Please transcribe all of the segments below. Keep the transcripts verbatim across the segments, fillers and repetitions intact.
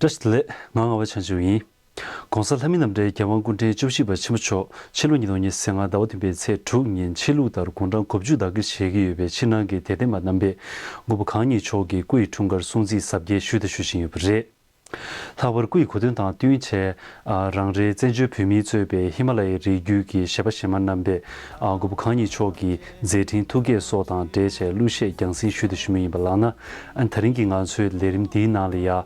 བཀྲ་ཤིས་བདེ་ལེགས། ང་ངག་དབང་ཆོས་སྐྱིད་ཡིན། ༸གོང་ས་ལྷ་མིའི་རྣམ་གྲྭའི་རྒྱལ་དབང་སྐུ་ཕྲེང་བཅུ་བཞི་པ་ཆེན་པོ་མཆོག་ཕྱི་ལོ་ཉིས་སྟོང་ཉི་ཤུ་རྩ་ལྔ་ཟླ་བ་བདུན་པའི་ཚེས་དྲུག་ཉིན་ཕྱི་ལུགས་ལྟར་དགུང་གྲངས་དགུ་བཅུ་དག་གིར་བཞེས་ཀྱི་ཡོད་པའི་ཕྱི་ནང་གི་དད་ལྡན་པ་རྣམ་པས་མགོན་པོ་གང་ཉིད་མཆོག་གི་སྐུ་ཡི་འཁྲུངས་སྐར་སྲུང་བརྩི་གཟབ་རྒྱས་ཞུས་དང་ཞུ་བཞིན་ཡོད་པ་རེད། ལྷག་པར་སྐུ་ཡི་གོ་སྟོན་དང་བསྟུན་བྱས། ཨ། རང་རེའི་བཙན་བྱོལ་བོད་མིས་གཙོས་པའི་ཧི་མ་ལ་ཡའི་རི་རྒྱུད་ཀྱི་གཞས་པ་གཞས་མ་རྣམ་པས། ཨ། མགོན་པོ་གང་ཉིད་མཆོག་གི་མཛད་འཕྲིན་ཐུགས་བསྐྱེད་སོགས་དང་འབྲེལ་བྱས་གླུ་གཞས་རྒྱང་སྲིང་ཞུས་དང་ཞུ་མུས་ཡིན་པ་ལགས་ན། ཨ་ནི་ད་རིང་གི་ང་ཚོའི་ལས་རིམ་འདིའི་ནང་ལ་ཡ། ཨ།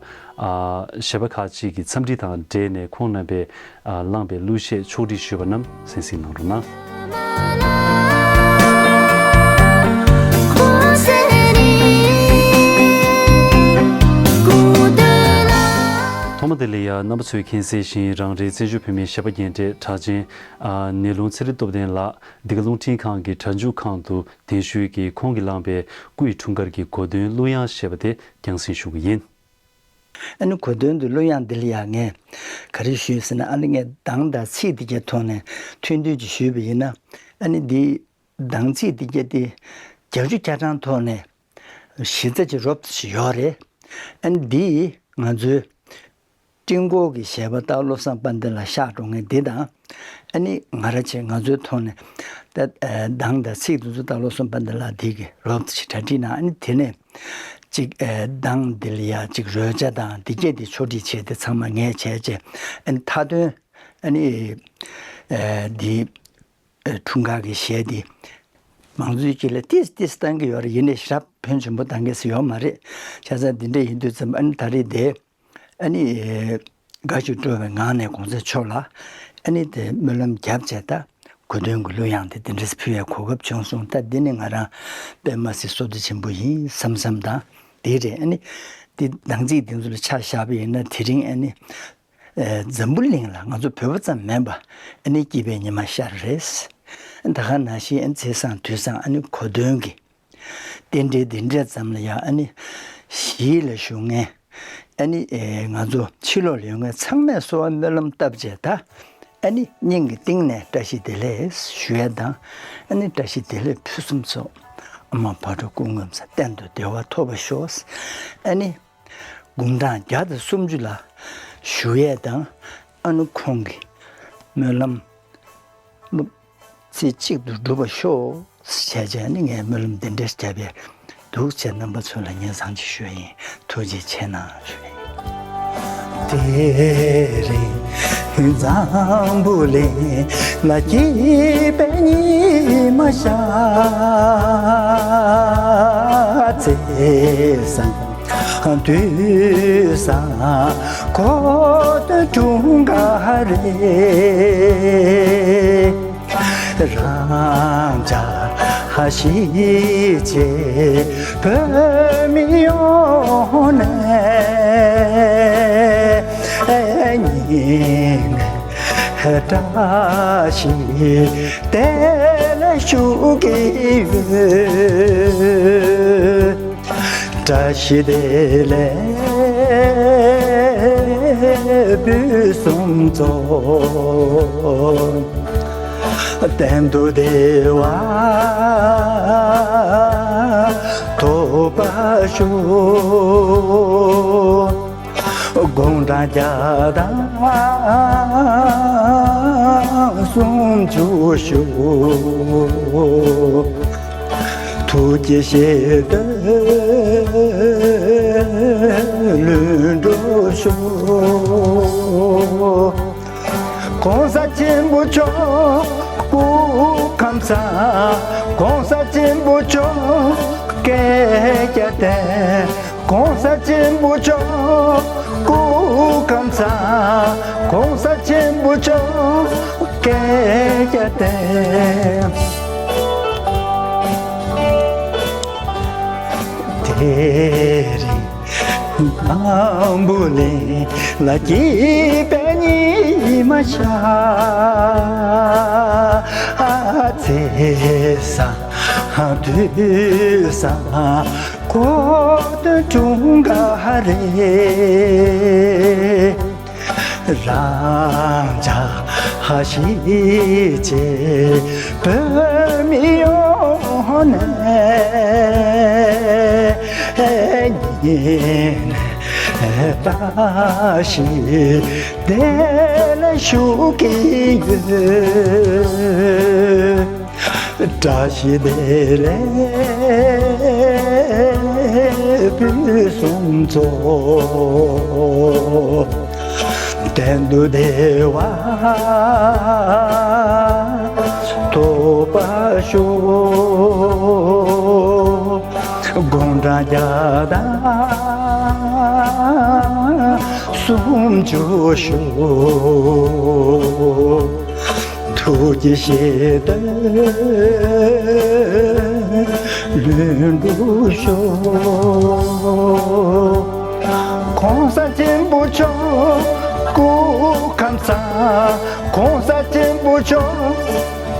གཞས་པ་ཁག་ཅིག་གི་འཚམས་འདྲི་དང་འབྲེལ་ནས་ཁོང་རྣམ་པས། ཨ། བླངས་པའི་གླུ་གཞས་ཕྱོགས་སྒྲིག་ཞུས་པ་རྣམས་གསན་གཟིགས་གནང་རོགས་གནང་། ཐོག་མ་དེ་ལ་ཡང་རྣམ་པ་ཚོས་མཁྱེན་གསལ་བཞིན་རང་རེའི་བཙན་བྱོལ་བོད་མིའི་གཞས་པ་རྒན་གྲས་གྲགས་ཅན། ཨ། ནེ་ལུང་ཚེ་རིང་སྟོབས་ལྡན་ལགས་འདི་ག་རླུང་འཕྲིན་ཁང་གི་སྒྲ་འཇུག་ཁང་དུ་གདན་ཞུས་ཀྱིས་ཁོང་གིས་བླངས་པའི་སྐུ་ཡི་འཁྲུངས་སྐར་གྱི་གོ་སྟོན་གླུ་དབྱངས་ཞེས་པ་དེ་རྒྱང་སྲིང་ཞུ་གི་ཡིན། ཨ་ནི་གོ་སྟོན་དུ་གླུ་དབྱངས་འདི་ལ་ཡང་ངས་ག་རེ་ཞུས་ཟེར་ན། ཨ་ནི་ངས་གདངས་དང་ཚིག་འདི་གའི་ཐོག་ནས་ཐུང་ཐུང་ཅིག་ཞུས་པ་ཡིན་ན། ཨ་ནི་འདི་གདངས་ཚིག་འདི་གའི་དེ་བརྒྱད་ཅུ་གྱ་གྲངས་ཐོག་ནས་གཞི་རྩ་ཅིག་རོབ་ཙམ་ཞིག་ཡོད་རེད། ཨ་ནི་འདི་ང་ཚོའི་སྤྲིན་སྐོར་གྱི་གཞས་པ་སྟག་བློ་བཟང་དཔལ་ལྡན་ལགས་ཤག་འགྲོ་མཁན་འདི་དང་། ཨ་ནི་ང་རང་བཅས་ང་ཚོའི་ཐོག་ནས་ད་གདངས་དང་ཚིག་འདི་ཚོ་སྟག་བློ་བཟང་དཔལ་ལྡན་ལགས་འདི་གིས་རོབ་ཙམ་ཞིག་གྲ་སྒྲིག་གནང་། ཨ་ནི་དེ་ནས་ཅིག་གདངས་འདི་ལ་ཡ་ཅིག་རོལ་ཆ་དང་འདི་གས་འདི་ཕྱོགས་སྒྲིག་བྱས་ཏེ་ཚང་མ་ངས་བྱས་བྱས། ཨ་ནི་མཐའ་དོན་ཨ་ནི་འདི་འཁྲུངས་སྐར་གྱི་གཞས་འདི་མང་གཙོའི་དཀྱིལ་ལ་ཏིས་ཏིས་བཏང་གི་ཡོད་རེད། ཡིན་ནའི་ཞེ་དྲག་ཕོན་ཆེན་པོ་བཏང་གི་ཡོད་མ་རེད། བྱས་ཙང་འདི་འདྲ་ཡིན་དུས་ཙམ་ཨ་ནི་ད་རེས་དེ་ཨ་ནི་དགའ་སྐྱིད་སྤྲོ་བའི་ངང་ནས་གོང་ས་མཆོག་ལ་ཨ་ནི་དེ་སྨོན་ལམ་བརྒྱབ་བྱས། ད་གོ་སྟོན་གྱི་གླུ་དབྱངས་དེ་དེ་འདྲས་ཕུལ་ཡའི་གོ་སྐབས་བྱུང་སོང་། ད་འདི་ནི་ང་རང་དཔེ་མ་སྲིད་བསོད་བདེ་ཆེན་པོ་ཡིན་བསམ་བསམ་དང་དེ་རེད། ཨ་ནི་དེ་གདངས་ཚིག་དེ་ཚོ་ལ་ཆ་བཞག་པ་ཡིན་ན་དེ་རིང་ཨ་ནི་ཨེ་འཛམ་བུ་གླིང་ལ་ང་ཚོ་བོད་པ་ཙམ་མིན་པ་ཨ་ནི་སྐྱིད་པའི་ཉི་མ་ཤར་རེད། ད་ག་ནང་བཞིན་ཨ་ནི་ཚེས་བཟང་དུས་བཟང་ཨ་ནི་གོ་སྟོན་གྱི་རྟེན་འབྲེལ་འདི་འདྲ་ཙམ་ལ་ཡང་ཨ་ནི་གཞིས་ལ་བཞུགས་མཁན་ཨ་ནི་ཨེ་ང་ཚོ་ཕྱི་ལོགས་ལ་ཡོད་མཁན་ཚང་མས་གསོལ་བ་སྨོན་ལམ་བཏབ་བྱས། ད་ཨ་ནི་སྙིང་གི་གཏིང་ནས་བཀྲ་ཤིས་བདེ་ལེགས་ཞུ་ཡས་དང་། ཨ་ནི་བཀྲ་ཤིས་བདེ་ལེགས་ཕུན་སུམ་ཚོགས། ཨ་མ་བག་དྲོ་སྐུ་ངོ་མཚར། གཏན་དུ་བདེ་བ་ཐོབ་པར་ཤོག། ཨ་ནི་དགུང་གྲངས་བརྒྱ་དང་སུམ་ཅུ་ལ་བཞུགས་ཡས་དང་། ཨ་ནི་ཁོང་གི་སྨོན་ལམ་སློབ་ཚེ་གཅིག་ཏུ་འགྲུབ་པར་ཤོག་ཟེར་བྱས་ནས་ངས་སྨོན་ལམ་འདི་འདྲས་བརྒྱབ་པའི་འདུག་བྱས། རྣམ་པ་ཚོ་ལ་སྙན་སེང་ཅིག་ཞུ་ཡ་ཡིན། ཐུགས་རྗེ་ཆེ་གནང་ཞུ་ཡ་ཡིན། དེ་རིང་འཛམ་བུ་གླིང་ལ་སྐྱིད་པའི་ཉི་མ་ཤར། ཚེས་བཟང་དུས་བཟང་གོ་སྟོན་འཁྲུངས་སྐར་རེད། རང་ཅག་གཞིས་བྱེས་བོད་མི་ཡོངས་ནས་སྙིང་ནས་བཀྲ་ཤིས་བདེ་ལེགས་ཞུ་གི་ཡོད། བཀྲ་ཤིས་བདེ་ལེགས་ཕུན་སུམ་ཚོགས། གཏན་དུ་བདེ་བ་ཐོབ་པར་ཤོག། དགུང་གྲངས་བརྒྱ་དང་སུམ་ཅུ་བཞུགས། ཐུགས་ཀྱི་བཞེད་དོན་ལྷུན་གྲུབ་ཤོག། ༸གོང་ས་ཆེན་པོ་མཆོག་སྐུ་ཁམས་བཟང་། ༸གོང་ས་ཆེན་པོ་མཆོག་སྐད་རྒྱག་བསྟན། ༸གོང་ས་ཆེན་པོ་མཆོག་སྐུ་ཁམས་བཟང་། ༸གོང་ས་ཆེན་པོ་མཆོག་སྐད་རྒྱག་བསྟན། དེ་རིང་འཛམ་བུ་གླིང་ལ་སྐྱིད་པའི་ཉི་མ་ཤར། ཚེས་བཟང་དུས་བཟང་གོ་སྟོན་འཁྲུངས་སྐར་རེད། རང་ཅག་གཞིས་བྱེས་བོད་མི་ཡོངས་ནས་སྙིང་ནས་ བཀྲ་ཤིས་བདེ་ལེགས་ཞུ་གི་ཡོད། བཀྲ་ཤིས་བདེ་ལེགས་ཕུན་སུམ་ཚོགས། གཏན་དུ་བདེ་བ་ཐོབ་པར་ཤོག། དགུང་གྲངས་བརྒྱ་དང་སུམ་ཅུ་ཤོག། ཐུགས་ཀྱི་བཞེད་དོན་ལྷུན་གྲུབ་ཤོག། ༸གོང་ས་ཆེན་པོ་མཆོག་སྐུ་ཁམས་བཟང་། ༸གོང་ས་ཆེན་པོ་མཆོག་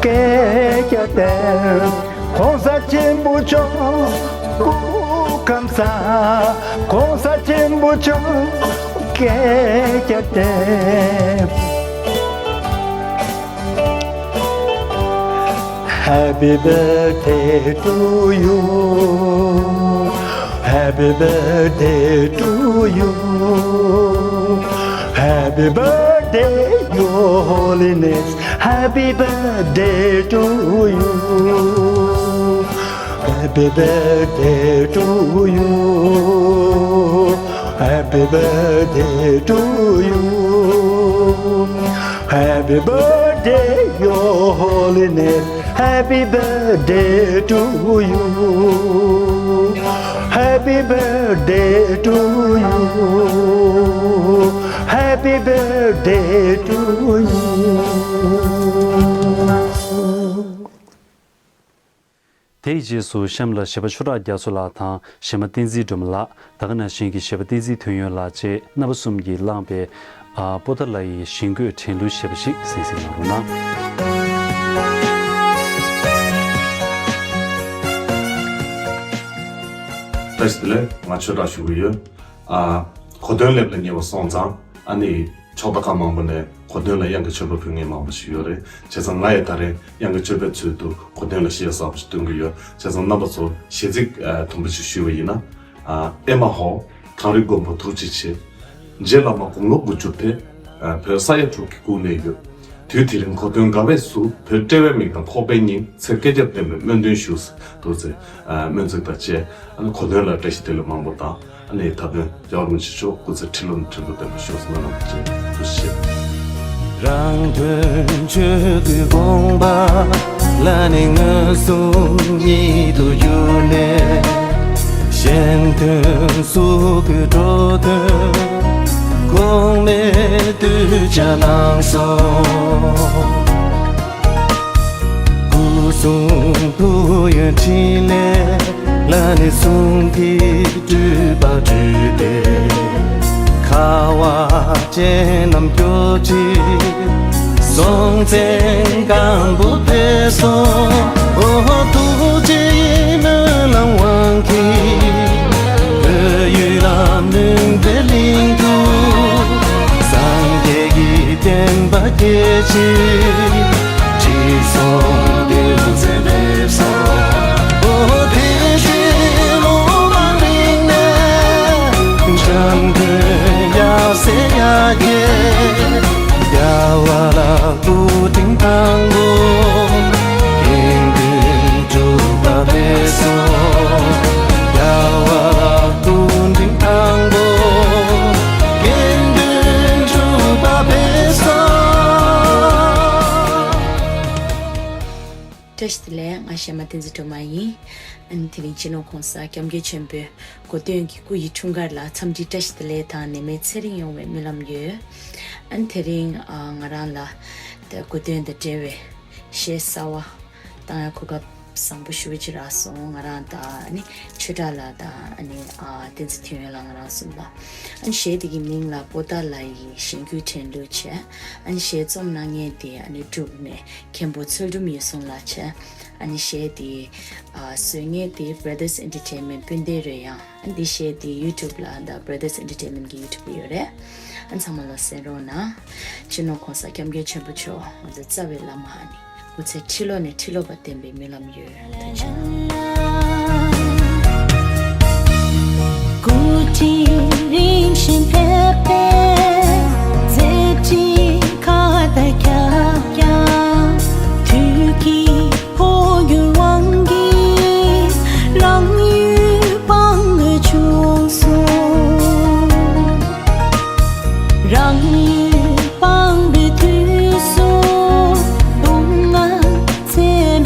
བསྐལ་བརྒྱར་བརྟན། ༸གོང་ས་ཆེན་པོ་མཆོག་སྐུ་ཁམས་བཟང་། ༸གོང་ས་ཆེན་པོ་མཆོག་བསྐལ་བརྒྱར་བརྟན། Happy birthday to you. Happy birthday to you. Happy birthday, Your Holiness. Happy birthday to you. Happy birthday to you. Happy birthday to you. Happy birthday, Your Holiness. Happy birthday to you. Happy birthday to you. Happy birthday to you. དེའི་རྗེས་སུ་གཤམ་ལ་གཞས་པ་ཆོས་གྲགས་རྒྱ་མཚོ་ལགས་དང་གཞས་མ་བསྟན་འཛིན་སྒྲོལ་མ་ལགས། ད་ག་ནང་བཞིན་གྱི་གཞས་པ་བསྟན་འཛིན་ཐོན་ཡོད་ལགས་བཅས་རྣམ་པ་གསུམ་གྱིས་བླངས་པའི་ཨ་པོ་ཏཱ་ལའི་ཞིང་བཀོད་དྲན་གླུ་ཞེས་པ་ཞིག་གསན་གཟིགས་གནང་རོགས་གནང་། བཀྲ་ཤིས་བདེ་ལེགས། ང་ཆོས་གྲགས་ཞུ་གི་ཡོད། ཨ་གོ་སྟོན་སླེབས་ལ་ཉེ་བ་སོང་ཙང་ཨ་ནི། ཕྱོགས་མཐའ་ཁག་མང་པོ་ནས་གོ་སྟོན་ལ་དབྱངས་ཀྱི་མཆོད་པ་ཕུལ་མཁན་མང་པོ་ཞིག་ཡོད་རེད། བྱས་ཙང་ང་ཡང་ད་རེས་དབྱངས་ཀྱི་མཆོད་པའི་ཚུལ་དུ་གོ་སྟོན་ལ་གཞས་གསར་པ་ཞིག་འདོན་གྱི་ཡོད། བྱས་ཙང་རྣམ་པ་ཚོར་གཞས་ཚིག་ཨ་དུམ་བུ་ཞིག་ཞུས་པ་ཡིན་ན། ཨ་ཨེ་མ་ཧོ། གངས་རི་དགོན་པ་ཐུགས་རྗེ་ཆེ། རྗེ་བླ་མ་དགུང་ལོ་དགུ་བཅུ་དེ། ཨ་བོད་ས་ཡ་དྲུག་གི་སྐུ་གནས་ཡོད། དུས་དེ་རིང་གོ་སྟོན་དགའ་བས་བསུ། བོད་དཔྲལ་བའི་མིག་དང་ཁོག་པའི་སྙིང་། ཚེ་བསྐལ་བརྒྱར་བརྟན་པའི་སྨོན་འདུན་ཞུ། ཐུགས་རྗེ་ཆེ། ཨ་སྨོན་ཚིག་དང་བཅས་ཨ་ནི་གོ་སྟོན་ལ་བཀྲ་ཤིས་བདེ་ལེགས་མང་པོ་དང་། ཨ་ནི་ད་དུང་རྒྱལ་བ་རིན་པོ་ཆེ་མཆོག་སྐུ་ཚེ་ཁྲི་ལོ་ནས་ཁྲི་ལོ་བརྟན་པར་ཤོག་ཟེར་སྨོན་ལམ་བཅས་ཐུགས་རྗེ་ཆེ། རང་དོན་ཆོས་སྐུའི་དགོངས་པ་ལ་ནི་མངོན་སུམ་ཉིད་དུ་གྱུར་ནས། གཞན་དོན་སོ་སྐུའི་འགྲོ་དོན་གོང་མའི་གདུལ་བྱ་བླངས་སོ། སྐུ་གསུང་ཐུགས་ཡོན་ཕྲིན་ལས་ལ་ནི་གསུང་གི་སྤྲུལ་པ་སྤྲུལ་ཏེ། ཁ་བ་ཅན་རྣམས་སྐྱོབ་ཅིང་སྲོང་བཙན་སྒམ་པོ་ཕེབས་སོ། འོ་ཐུགས་རྗེའི་སྨོན་ལམ་དབང་གིས་བོད་ཡུལ་ལ་མུན་པའི་གླིང་དུ་སངས་རྒྱས་ཀྱི་བསྟན་པ་རྒྱས་ཕྱིར། ཅི་གསུང་འདུལ་མཛད་ལེགས་སོ། འོ་དེ་བཞིན་ལོ་མ་རིང་ནས་འཇམ་མགོན་ཡབ་སྲས་ཡར་རྒྱས། རྒྱལ་བ་ལ་སྐུ་ཕྲེང་དང་པོ་དགེ་འདུན་གྲུབ་པ་ཕེབས་སོ། རྒྱལ་བ་ལ་སྐུ་ཕྲེང་དང་པོ་དགེ་འདུན་གྲུབ་པ་ཕེབས་སོ། བཀྲ་ཤིས་བདེ་ལེགས། ང་གཞས་མ་བསྟན་འཛིན་སྒྲོལ་མ་ཡིན། ཨ་ནི་དེ་རིང་སྤྱི་ནོར་༸གོང་ས་༸སྐྱབས་མགོན་ཆེན་པོའི་གོ་སྟོན་གྱི་སྐུ་ཡི་འཁྲུངས་སྐར་ལ་འཚམས་འདྲི་བཀྲ་ཤིས་བདེ་ལེགས་དང་ནད་མེད་ཚེ་རིང་ཡོང་བའི་སྨོན་ལམ་ཡོད། ཨ་ནི་དེ་རིང་ཨ་ང་རང་ལ་ད་གོ་སྟོན་དང་འབྲེལ་བའི་གཞས་གསར་བ་བཏང་ཡ་གོ་སྐབས་བཟང་པོ་ཞེ་པོ་ཅིག་རག་སོང་། ང་རང་དང་ཨ་ནི་ཆོས་གྲགས་ལགས་དང་ཨ་ནི་ཨ་བསྟན་འཛིན་ཐོན་ཡོང་ལགས་ང་རང་གསུམ་ལ། ཨ་ནི་གཞས་དེ་གི་མིང་ལ་པོ་ཏཱ་ལ་ཡི་གཞན་རྒྱུད་དྲན་གླུ་བྱས། ཨ་ནི་གཞས་རྩོམ་གནང་མཁན་དེ་ཨ་ནི་འབྲུག་ནས་མཁན་པོ་ཚུལ་ཁྲིམས་ཡིད་བཟུང་ལགས་བྱས། ཨ་ནི་གཞས་དེ་ཨ་བཟོ་མཁན་དེ་Brothers Entertainment སྤུན་ཟླ་རེད། ཡང་ཨ་ནི་འདི་གཞས་དེ་YouTube ལ་ད་Brothers Entertainment གི་YouTube ལ་ཡོད་རེད། ཨ་ནི་ཚང་མ་ལ་གསན་རོགས་གནང་། སྤྱི་ནོར་༸གོང་ས་༸སྐྱབས་མགོན་ཆེན་པོ་མཆོག་ང་ཚོ་རྩ་བའི་བླ་མ་ཨ་ནི་སྐུ་ཚེ་ཁྲི་ལོ་ནས་ཁྲི་ལོ་བར་བརྟན་པའི་སྨོན་ལམ་ཡོད། ཐུགས་རྗེ་ཆེ། རིམ་བཞིན་ཕེབས་པས་མཛད་འཕྲིན་ཁ་བཏགས་ཁྱབ་ཀྱང་། དུས་ཀྱི་འཕོ་འགྱུར་དབང་གིས་རང་ཡུལ་སྤང་དགོས་བྱུང་སོང་། རང་ཡུལ་སྤངས་པའི་དུས་སུ་སྡུག་བསྔལ་ཚད་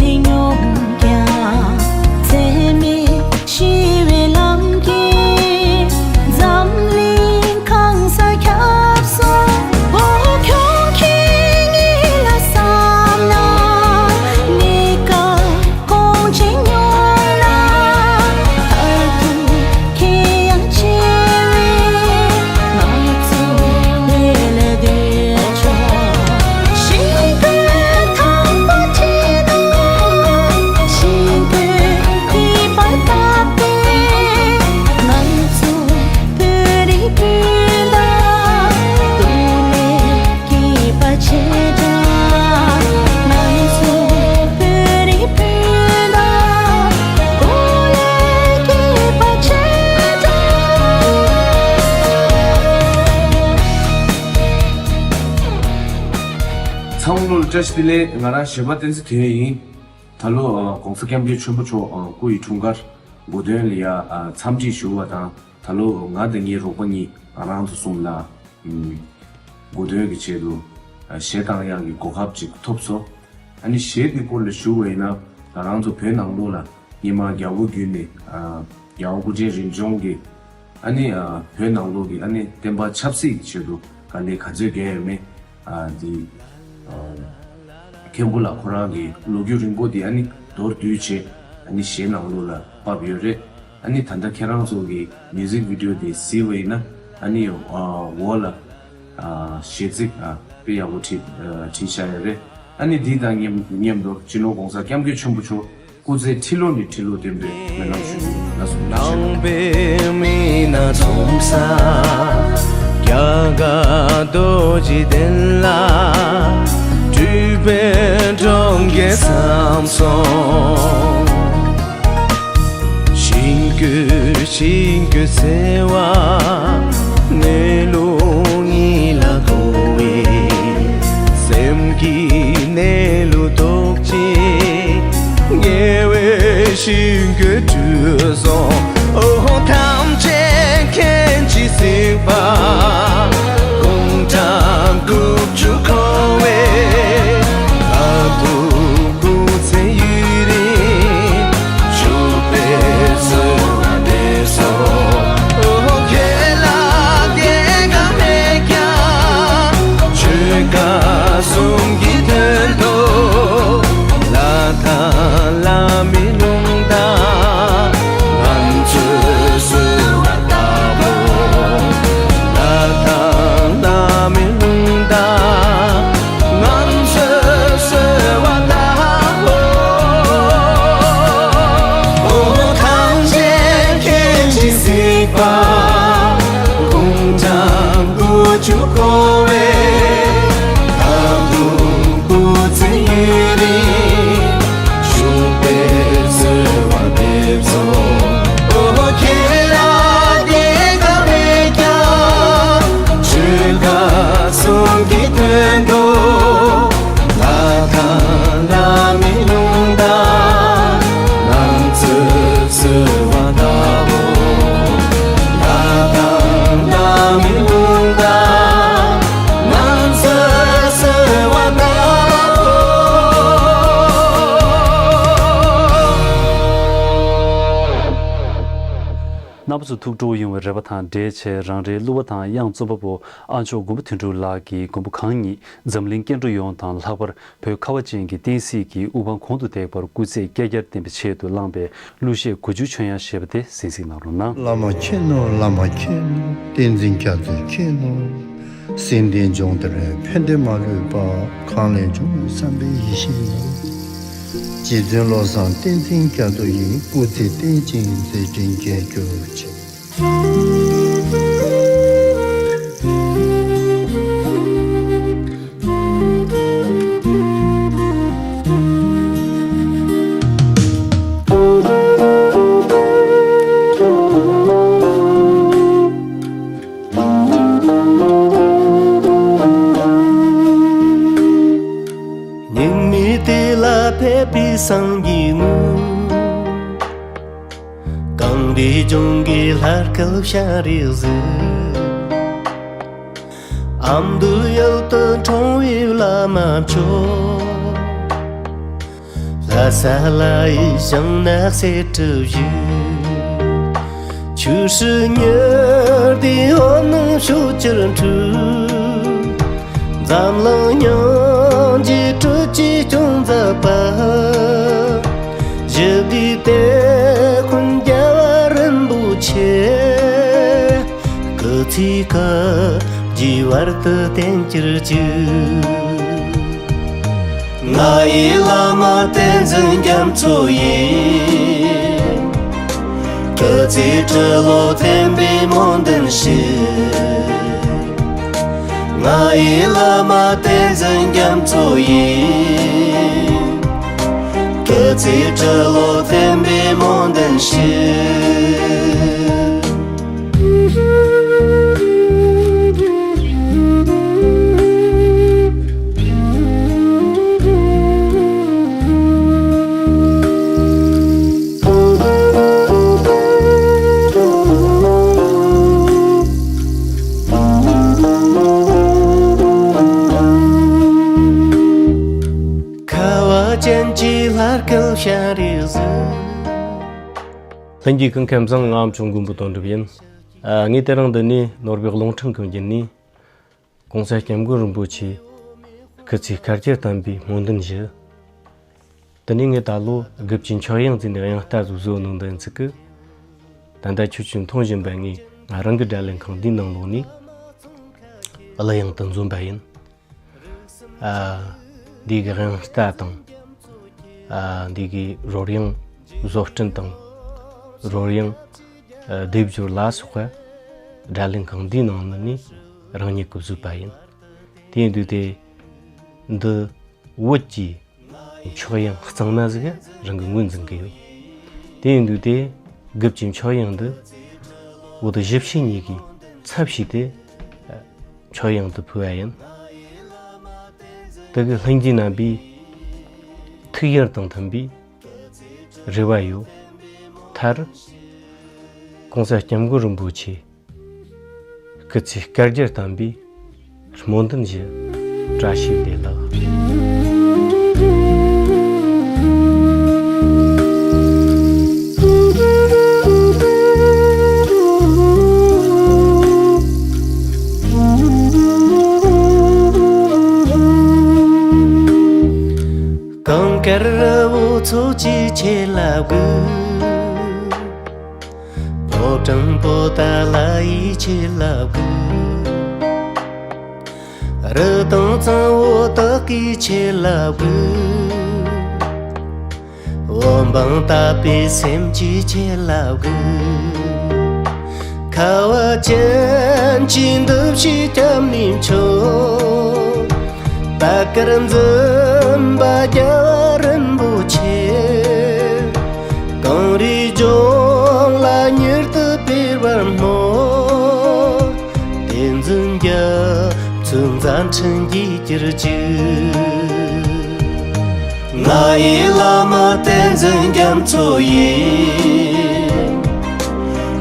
མེད་མྱོང་ཀྱང་། ཚད་མེད་ཞི་བའི་ལམ་གྱིས་འཛམ་གླིང་གང་སར་ཁྱབ་སོང་། འོ་ཁྱོད་ཀྱིས་ངེད་ལ་བསམ་ན་གནས་སྐབས་གོང་ཆེན་མྱོང་ན། མཐར་ཐུག་ཁྱེད་ཡང་ཆེ་བས་ང་ཚོ་བོད་ལ་སྡོད་ཆོག་ཤིང་བུ་དམ་པ་ཁྲིད་དང་། ཤིང་བུ་ཐིགས་པ་བཏབ་པས་ང་ཚོ་བོད་རིགས་སྤུན་ཟླ་སྟོབས་ལས་སྐྱེས་པ་བྱེད་དྲ། ང་ཚོ་བོད་རིགས་སྤུན་ཟླ་སྟོབས་ལས་སྐྱེས་པ་བྱེད་དྲ། ཚང་མ་ལ་བཀྲ་ཤིས་བདེ་ལེགས། ང་རང་གཞས་པ་བསྟན་འཛིན་དོན་ཡིན། ད་ལོ་ཨ་༸གོང་ས་༸སྐྱབས་མགོན་ཆེན་པོ་མཆོག་ཨ་སྐུ་ཡི་འཁྲུངས་སྐར་གོ་སྟོན་ལ་ཡ་ཨ་འཚམས་འདྲི་ཞུ་བ་དང་། ད་ལོ་ང་དང་ངའི་རོགས་པ་གཉིས་ང་རང་ཚོ་གསུམ་ལ་ཨམ་གོ་སྟོན་གྱི་ཆེད་དུ་ཨ་གཞས་བཏང་ཡག་གི་གོ་སྐབས་ཅིག་ཐོབ་སོང་། ཨ་ནི་གཞས་འདི་སྐོར་ལ་ཞུ་བ་ཡིན་ན། ང་རང་ཚོ་བོད་ནང་ལོགས་ལ་སྔོན་མ་རྒྱལ་པོ་བརྒྱུད་ནས་ཨ་རྒྱལ་བ་སྐུ་ཕྲེང་རིམ་བྱོན་གྱི་ཨ་ནི་ཨ་བོད་ནང་ལོགས་ཀྱི་ཨ་ནི་བསྟན་པ་ཆབ་སྲིད་ཀྱི་ཆེད་དུ་དཀའ་ལས་ག་ཚོད་བརྒྱབ་ཡོད་མེད། ཨ་འདི་ཨ་མཁན་པོ་ལགས་ཁོ་རང་གི་ལོ་རྒྱུས་རིང་པོ་འདི་ཨ་ནི་མདོར་བསྡུས་བྱས་ཨ་ནི་གཞས་ནང་ལོགས་ལ་ཕབ་ཡོད་རེད། ཨ་ནི་ད་ལྟ་ཁྱེད་རང་ཚོ་གི་མིའུ་ཟིག་བི་ཌི་ཡོ་འདི་གཟིགས་པ་ཡིན་ན་ཨ་ནི་ཨ་འོག་ལ་ཨ་གཞས་ཚིག་ཨ་དཔེ་ཡག་པོ་བྲིས་ཨ་བྲིས་བཞག་ཡོད་རེད། ཨ་ནི་འདི་དང་མཉམ་མཉམ་དུ་སྤྱི་ནོར་༸གོང་ས་༸སྐྱབས་མགོན་ཆེན་པོ་མཆོག་སྐུ་ཚེ་ཁྲི་ལོ་ནས་ཁྲི་ལོ་བརྟན་པའི་སྨོན་ལམ་ཞུ་རྒྱུ་ལ་སོགས་ཡོད། ནང་པའི་མི་སྣ་འཛོམས་ས་རྒྱ་གར་རྡོ་རྗེ་གདན་ལ་སྤྲུལ་པའི་འཁྲུངས་སྐར་བསམ་སོང་། ཤིང་ཀུན་ཤིང་ཀུན་འཚེར་བ་གནས་ལུགས་ཉིད་ལ་གོ་བའི་སེམས་ཀྱི་གནས་ལུགས་རྟོགས་ཅིང་ཉེ་བའི་ཤིང་ཀུན་སྤྲུལ་སོང་། ཨོ་ཧོ། ཐམས་ཅད་མཁྱེན་ཅིང་གཟིགས་པ་དགུང་གྲངས་དགུ་བཅུ་འཁོར་བའི་ཨ་ཐུ་སྐུ་ཚེ་ཡུན་རིང་བཞུགས་པའི་གསོལ་བ་འདེབས་སོ། ཨོ་ཁྱེད་ལ་དེ་ག་མེད་ཀྱང་ཆོས་སྐལ་གསུམ་གྱི་དོན་དུ་ལྷ་དང་བླ་མའི་ལུང་དང་ང་ཚོས་གསོལ་བ་བཏབ་བོ། ལྷ་དང་བླ་མའི་ལུང་དང་ང་ཚོས་གསོལ་བ་བཏབ་བོ། ཨོ་ཐམས་ཅད་མཁྱེན་ཅིང་གཟིགས་པ་དགུང་གྲངས་དགུ་བཅུ་འཁོར་བའི་ཨ་ཐུ་སྐུ་ཚེ་ཡུན་རིང་བཞུགས་པའི་གསོལ་བ་འདེབས་སོ། ཨོ་ཁྱེད་ལ་དེ་ག་མེད་ཀྱང་ཆོས་སྐལ་གསུམ་གྱི་དོན་དུ་ལྷ་དང་བླ་མའི་ལུང་དང་ང་ཚོས་གསོལ་བ་བཏབ་བོ། ལྷ་དང་བླ་མའི་ལུང་དང་ང་ཚོས་གསོལ་བ་བཏབ་བོ། རྣམ་པ་ཚོ་ཐུགས་སྤྲོ་ཡོང་བའི་རེ་བ་དང་འབྲེལ་བྱས། རང་རེའི་གླུ་བ་དང་དབྱངས་རྩོམ་པ་པོ་ཨ་མཆོག་མགོན་པོ་དོན་གྲུབ་ལགས་ཀྱིས་མགོན་པོ་གང་ཉིད་འཛམ་གླིང་སྐྱེ་འགྲོ་ཡོངས་དང་ལྷག་པར་བོད་ཁ་བ་ཅན་གྱི་བསྟན་སྲིད་ཀྱི་དབུ་འཕང་གོང་དུ་འདེགས་པར་སྐུ་ཚེ་བསྐལ་བརྒྱར་བརྟན་པའི་ཆེད་དུ་བླངས་པའི་གླུ་གཞས་གོ་བཅུག་ཆོས་དབྱངས་ཞེས་པ་དེ་གསན་གཟིགས་གནང་རོགས་གནང་། བླ་མ་མཁྱེན་ནོ། བླ་མ་མཁྱེན་ནོ། བསྟན་འཛིན་རྒྱ་མཚོ་མཁྱེན་ནོ། སེམས་ལྡན་འབྱུང་ལྡན་ཕན་བདེ་མ་ལུས་པ། གང་ལས་འབྱུང་བའི་བསམ་པའི་ཡིད་བཞིན་ནོ། རྗེ་བཙུན་བློ་བཟང་བསྟན་འཛིན་རྒྱ་མཚོ་ཡི་སྐུ་ཚེ་བརྟན་ཅིང་མཛད་འཕྲིན་རྒྱས་གྱུར་ཅིག། སངས་རྒྱས་དངོས། གངས་རིའི་ལྗོངས་ཀྱི་ལྷ་སྐལ་ཤཱ་རིའི་གཟུགས། ཨ་མདོའི་ཡུལ་དུ་འཁྲུངས་པའི་བླ་མ་མཆོག། ལྷ་ས་ལ་ཡི་ཞིང་ནགས་གསེར་བྲིས་བཞུགས། ཆོས་སྲིད་གཉིས་ལྡན་འོད་སྣང་ཕྱོགས་བཅུར་འཕྲོས། འཛམ་གླིང་སྙིང་རྗེའི་སྤྲུལ་སྐྱེས་སྐྱོང་མཛད་པ། ཞི་བདེའི་དེད་དཔོན་རྒྱལ་བ་རིན་པོ་ཆེ། སྐུ་ཚེ་སྐབས་ཀྱི་བར་དུ་བརྟན་གྱུར་ཅིག། ང་ཡི་བླ་མ་བསྟན་འཛིན་རྒྱ་མཚོ་ཡིན། སྐུ་ཚེ་ཁྲི་ལོ་བརྟན་པའི་སྨོན་འདུན་ཞུ། ང་ཡི་བླ་མ་བསྟན་འཛིན་རྒྱ་མཚོ་ཡིན། སྐུ་ཚེ་ཁྲི་ལོ་བརྟན་པའི་སྨོན་འདུན་ཞུ། ཁ་བ་ཅན་གྱི་ལྷ་སྐལ་ཤཱ་རིའི་གཟུགས། ལྷན་རྒྱས་སྐུ་ཁམས་བཟང་། ང་ཨ་མཆོག་མགོན་པོ་དོན་གྲུབ་ཡིན། ཨ། ངས་དེ་རིང་འདི་ནས་ནོར་བུའི་རླུང་འཕྲིན་གྱི་མདུན་ནས་གོང་ས་སྐྱབས་མགོན་རིན་པོ་ཆེ་སྐུ་ཚེ་བསྐལ་བརྒྱར་བརྟན་པའི་སྨོན་འདུན་ཞུ། དེ་ནས་ངས་ད་ལོ་དགུ་བཅུའི་མཆོད་དབྱིངས་བརྩིས་ནས་དབྱངས་རྟ་ཟིག་བཟོས་ནོ་འདི་ཡིན་ཚིག་གི། ད་ལྟ་ཁྱོད་ཚོས་མཐོང་བཞིན་པ་ངས་ང་རང་གི་དགྲ་ལན་ཁང་འདིའི་ནང་ལོགས་ནས་གླུ་དབྱངས་དུ་འཛོམས་པ་ཡིན། ཨ། འདི་གི་དབྱངས་རྟ་དང་། ཨ། འདི་གི་རོལ་དབྱངས་བཟོ་སྐྲུན་དང་། རོལ་དབྱངས་ཨ་སྡེབ་སྦྱོར་ལ་སོགས་པ་དགྲ་ལན་ཁང་འདིའི་ནང་ནས་རང་ཉིད་ཀྱིས་བཟོས་པ་ཡིན། དེ་ཡིན་དུས་དེ་འདི་བོད་ཀྱི་མཆོད་དབྱིངས་གཙང་མ་ཟིག་རང་གི་ངོས་འཛིན་གི་ཡོད། དེ་ཡིན་དུས་དེ་དགུ་བཅུའི་མཆོད་དབྱིངས་འདི་བོད་གཞིས་བྱེས་གཉིས་ཀྱི་ཚབ་བྱས་ཏེ་མཆོད་དབྱིངས་འདི་ཕུལ་བ་ཡིན། དེ་གི་ལྷན་རྒྱས་རྣམ་པའི་ཐུགས་ཡོན་དང་མཐུན་པའི་རེ་བ་ཡོད། མཐར་གོང་ས་སྐྱབས་མགོན་རིན་པོ་ཆེ་སྐུ་ཚེ་བསྐལ་བརྒྱར་བརྟན་པའི་སྨོན་འདུན་ཞུ། བཀྲ་ཤིས་བདེ་ལེགས། གངས་དཀར་རི་བོ་མཚོ་སྐྱེས་ཁྱེད་ལ་འབུལ། ཕོ་བྲང་པོ་ཏཱ་ལ་ཡིས་ཁྱེད་ལ་འབུལ། རི་དྭགས་གཙང་བོ་དག་གིས་ཁྱེད་ལ་འབུལ། བོད་འབངས་དད་པའི་སེམས་ཀྱིས་ཁྱེད་ལ་འབུལ། ཁ་བ་ཅན་གྱི་འདུ་ཤེས་སྐྱབས་གནས་མཆོག། པད་དཀར་འཛིན་པ་རྒྱལ་བ་རིན་པོ་ཆེ། གངས་རིའི་ལྗོངས་ལ་མྱུར་དུ་འཕེལ་བར་སྨོན། བསྟན་འཛིན་རྒྱ་མཚོའི་མཛད་འཕྲིན་རྒྱས་གྱུར་ཅིག། ང་ཡི་བླ་མ་བསྟན་འཛིན་རྒྱ་མཚོ་ཡིན།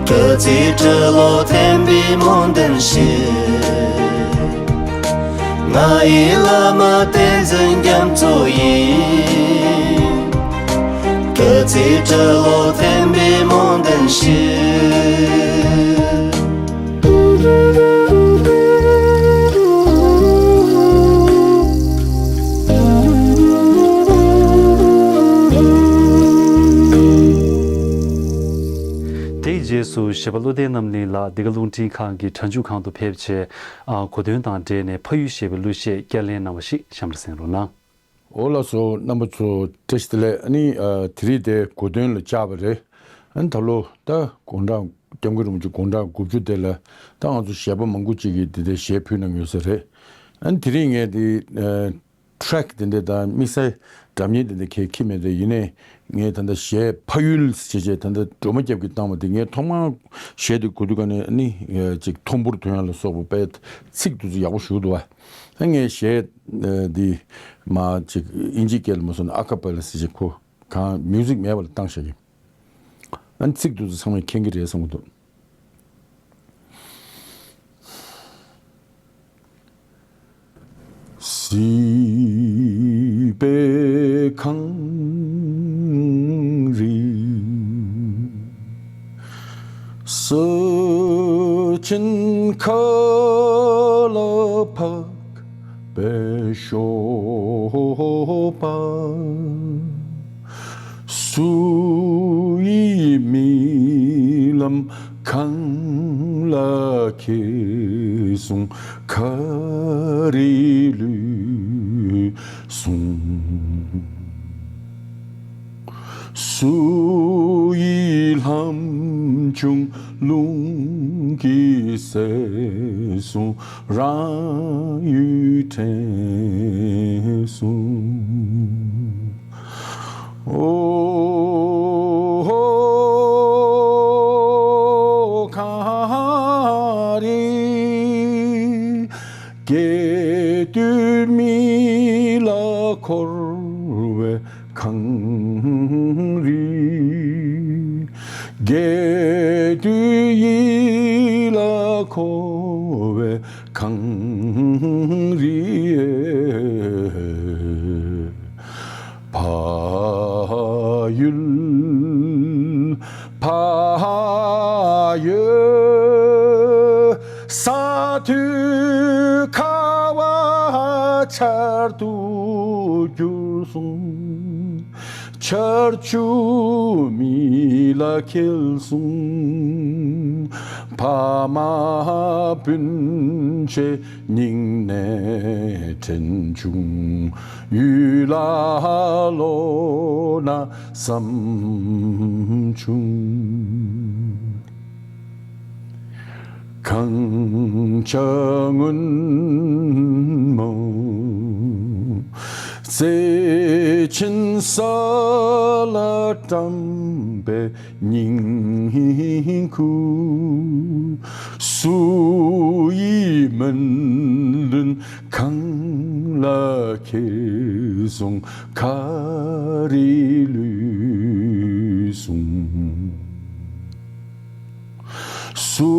སྐུ་ཚེ་ཁྲི་ལོ་བརྟན་པའི་སྨོན་འདུན་ཞུ། ང་ཡི་བླ་མ་བསྟན་འཛིན་རྒྱ་མཚོ་ཡིན། སྐུ་ཚེ་ཁྲི་ལོ་བརྟན་པའི་སྨོན་འདུན་ཞུ། དེའི་རྗེས་སུ་གཞས་པ་བློ་ལྡན་རྣམ་གླིང་ལགས་འདི་ག་རླུང་འཕྲིན་ཁང་གི་གྲ་འཇུག་ཁང་དུ་ཕེབས་བྱས། ཨ། གོ་སྟོན་དང་འབྲེལ་ནས་ཕ་ཡུལ་ཞེས་པའི་གླུ་གཞས་བསྐྱར་ལེན་གནང་བ་ཞིག་གཤམ་ལ་གསན་རོགས་གནང་། འོ་ལགས་སོ། རྣམ་པ་ཚོ་བཀྲ་ཤིས་བདེ་ལེགས། ཨ་ནི་ཨ་དེ་རིང་དེ་གོ་སྟོན་ལ་བཅར་བ་རེད། ཨ་ནི་ད་ལོ་ད་དགུང་གྲངས་སྐྱབས་མགོན་རིན་པོ་ཆེ་དགུང་གྲངས་དགུ་བཅུ་དེ་ལ་ད་ང་ཚོ་གཞས་པ་མང་པོ་ཅིག་གིས་དེ་དེ་གཞས་ཕུལ་གནང་ཡོད་ས་རེད། ཨ་ནི་དེ་རིང་ངས་དེ་ཨ་ཊེག་དེ་འདྲ་དང་དམིགས་བསལ་སྒྲ་སྙན་དེ་འདྲ་གས་ཁྱེར་མེད་དེ། ཡིན་ནའི་ངས་ད་ལྟ་གཞས་ཕ་ཡུལ་ཞེས་བྱས་ད་ལྟ་སྒྲོལ་མ་སྐྱབས་ཀྱིས་བཏང་བ་དེ་ངས་ཐོག་མར་གཞས་དེ་གོ་དུས་ག་ནས་ཨ་ནི་ཅིག་ཐོམ་བུར་ཐོན་ཡ་ལ་སོགས་པ་དཔེ་ཚིག་དེ་ཚོ་ཡག་པོ་ཞུ་འདུག་བ། ཨ་ངས་གཞས་འདི་མ་ཅིག་ཨིན་ཇི་སྐད་ལ་མ་སོང་ན་ཨ་ཀ་པེ་ལ་ཟེར་བྱས་ཁོ་ གང་མིའུ་ཟིག་མེད་པ་ལ་བཏང་བཞག་གི། ཨ་ནི་ཚིག་དེ་ཚོ་ཚང་མས་མཁྱེན་གྱི་རེད་བསམ་གྱི་འདུག། སྲིད་པའི་གངས་རི་སྲིད་ཅན་ཁ་ལ་འཕགས་པའི་ཞོགས་པ། སུ་ཡིས་རྨི་ལམ་གང་ལ་ཁྱེར་སོང་། ག་རེ་ལུས་སོང་། སུ་ཡིས་ལྷམ་ཆུང་རླུང་གིས་བསལ་སོང་། རང་ཡུལ་དྲན་སོང་། ཨོ། གངས་རི་རྒས་དུས་མི་ལ་འཁོར་བའི་གངས་རི། རྒས་དུས་ཡིད་ལ་འཁོར་བའི་གངས་རི། ཕ་ཡུལ་ཕ་ཡུལ། ས་མཐོའི་ཁ་བ་ཆར་དུ་གྱུར་སོང་། ཆར་ཆུ་མི་ལ་ཁྱེར་སོང་། ཕ་མ་སྤུན་མཆེད་སྙིང་ནས་དྲན་བྱུང་། ཡུལ་ལ་ལོག་ན་བསམ་བྱུང་། གངས་ཅན་སྔོན་མོ་བརྩེ་ཆེན་ས་ལ་བཀྲམ་པའི་སྙིང་ཁུ། སུ་ཡིས་མི་ལོན་གང་ལ་ཁྱེར་སོང་། ག་རེ་ལུས་སོང་། སུ་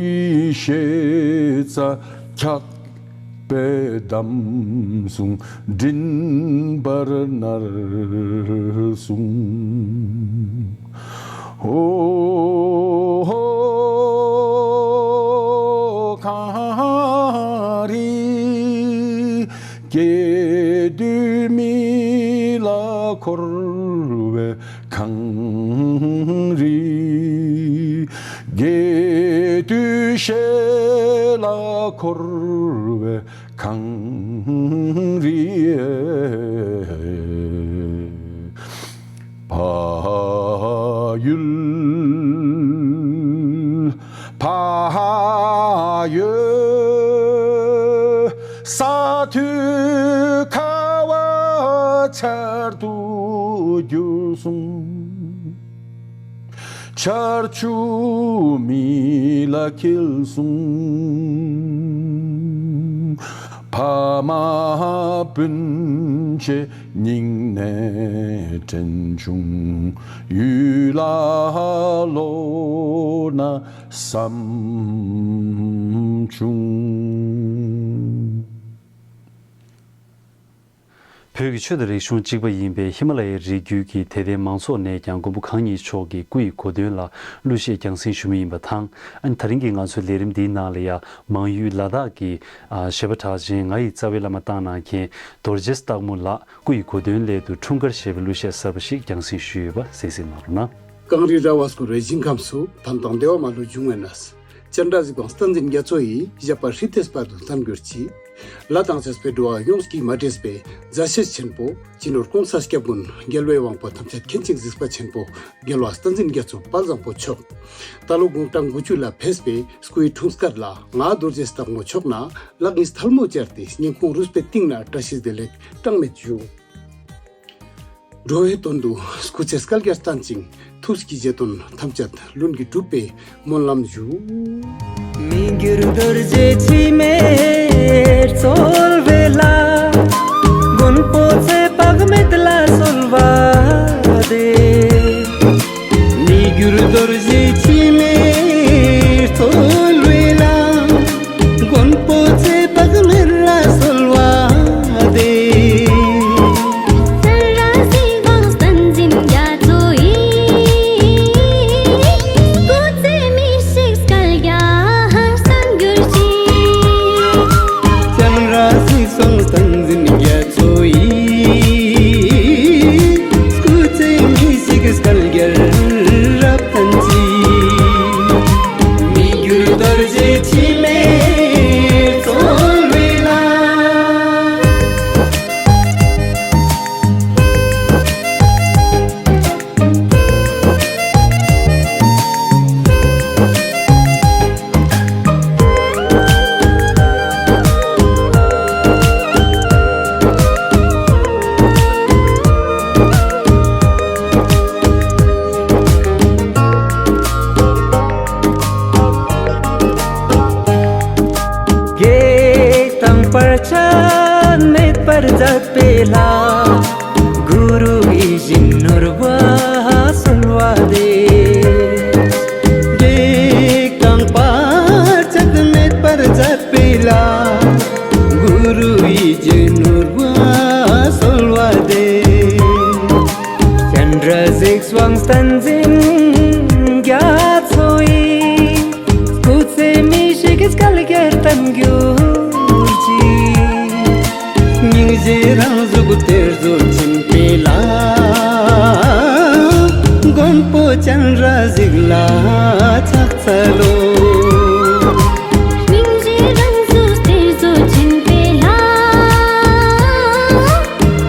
ཡིས་ཤེས་རྩ་འཁྱག་པས་བསྡམས་སོང་། མགྲིན་པར་མནར་སོང་། ཨོ། གངས་རི་རྒས་དུས་མི་ལ་འཁོར་བའི་གངས་རི། རྒས་དུས་ཞལ་ལ་འཁོར་བའི་གངས་རི། ཕ་ཡུལ་ཕ་ཡུལ། ས་མཐོའི་ཁ་བ་ཆར་དུ་གྱུར་སོང་། ཆར་ཆུ་མི་ལ་འཁྱིལ་སོང་། ཕ་མ་སྤུན་མཆེད་སྙིང་ནས་དྲན་བྱུང་། ཡུལ་ལ་ལོག་ན་བསམ་བྱུང་། བོད་ཀྱི་ཆོས་དང་རིག་གཞུང་གཅིག་པ་ཡིན་པའི་ཧི་མ་ལ་ཡའི་རི་རྒྱུད་ཀྱི་དད་ལྡན་མང་ཚོགས་ནས་ཀྱང་མགོན་པོ་གང་ཉིད་མཆོག་གི་སྐུ་ཡི་གོ་སྟོན་ལ་གླུ་གཞས་རྒྱང་སྲིང་ཞུ་མུས་ཡིན་པ་དང་། ཨ་ནི་ད་རིང་གི་ང་ཚོའི་ལས་རིམ་འདིའི་ནང་ལ་ཡང་མང་ཡུལ་ལ་དྭགས་ཀྱི་ཨ་གཞས་པ་གྲགས་ཅན་ང་ཡི་རྩ་བའི་བླ་མ་བཏང་གནང་མཁན་རྡོ་རྗེ་སྟག་མོ་ལགས་སྐུ་ཡི་གོ་སྟོན་སླད་དུ་འཁྲུངས་སྐར་ཞེས་པའི་གླུ་གཞས་གསར་པ་ཞིག་རྒྱང་སྲིང་ཞུས་ཡོད་པ་གསན་གཟིགས་གནང་རོགས་གནང་། གངས་རི་ར་བ་སྐོར་རི་ཞིང་ཁམས་སུ། ཕན་དང་བདེ་བ་མ་ལུས་འབྱུང་བའི་གནས། སྤྱན་རས་གཟིགས་དབང་བསྟན་འཛིན་རྒྱ་མཚོ་ཡི་བཞད་པ་ཧྲིལ་ཏེ་སྤར་དུ་བསྟན་གྱུར་ཅིག། ལ་དྭགས་ཞེས་པའི་འགྲོ་བ་ཡོངས་ཀྱི་མ་འདྲེས་པའི་མཛའ་བཤེས་ཆེན་པོ་སྤྱི་ནོར་གོང་ས་སྐྱབས་མགོན་རྒྱལ་བའི་དབང་པོ་ཐམས་ཅད་མཁྱེན་ཅིང་གཟིགས་པ་ཆེན་པོ་རྒྱལ་བ་བསྟན་འཛིན་རྒྱ་མཚོ་དཔལ་བཟང་པོ་མཆོག། ད་ལོ་དགུང་གྲངས་དགུ་བཅུ་ལ་ཕེབས་པའི་སྐུའི་འཁྲུངས་སྐར་ལ་ང་རྡོ་རྗེ་སྟག་མོ་མཆོག་ནས་ལག་གཉིས་ཐལ་མོ་སྦྱར་ཏེ་སྙིང་ཁོང་རུས་པའི་གཏིང་ནས་བཀྲ་ཤིས་བདེ་ལེགས་གྲངས་མེད་ཞུ། འགྲོ་བའི་དོན་དུ་སྐུ་ཚེ་བསྐལ་བརྒྱར་བརྟན་ཅིང་ཐུགས་ཀྱི་བཞེད་དོན་ཐམས་ཅད་ལྷུན་གྱིས་གྲུབ་པའི་སྨོན་ལམ་ཞུ། མི་འགྱུར་རྡོ་རྗེ་འཆི་མེད་རྩོལ་བའི་ལྷ། མགོན་པོ་ཚེ་དཔག་མེད་ལ་གསོལ་བ། བར་ཆད་མེད་པར་མཛད་པའི་ལྷ། གུ་རུ་ཡིད་བཞིན་ནོར་བུ་གསོལ་བ་འདེབས། འདྲེ་དང་བར་ཆད་མེད་པར་མཛད་པའི་ལྷ། གུ་རུ་ཡིད་བཞིན་ནོར་བུ་གསོལ་བ་འདེབས། སྤྱན་རས་གཟིགས་དབང་བསྟན་འཛིན་རྒྱ་མཚོ་ཡི། སྐུ་ཚེ་མི་ཤིགས་བསྐལ་བརྒྱར་བརྟན་གྱུར་ཅིག། སྙིང་རྗེ་རང་གཟུགས་གཏེར་མཛོད་ཆེན་པོའི་ལྷ། མགོན་པོ་སྤྱན་རས་གཟིགས་ལ་ཕྱག་འཚལ་ལོ། སྙིང་རྗེ་རང་གཟུགས་གཏེར་མཛོད་ཆེན་པོའི་ལྷ།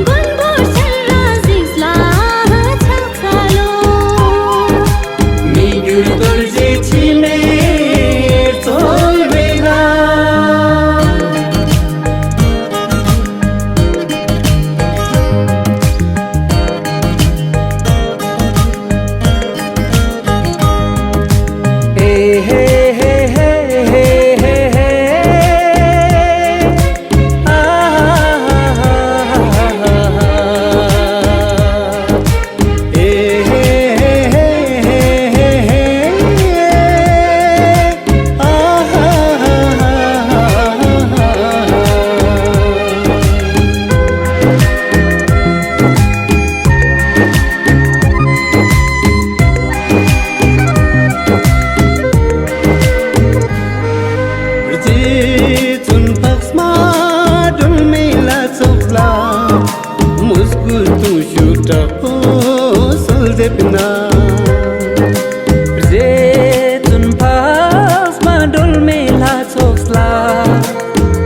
མགོན་པོ་སྤྱན་རས་གཟིགས་ལ་ཕྱག་འཚལ་ལོ། མི་འགྱུར་རྡོ་རྗེ་འཆི་མེད་རྩོལ་བའི་ལྷ། རྗེ་བཙུན་འཕགས་མ་སྒྲོལ་མའི་ལྷ་ཚོགས་ལ། མོས་གུས་གདུང་ཤུགས་དྲག་པོས་གསོལ་འདེབས་ན། རྗེ་བཙུན་འཕགས་མ་སྒྲོལ་མའི་ལྷ་ཚོགས་ལ།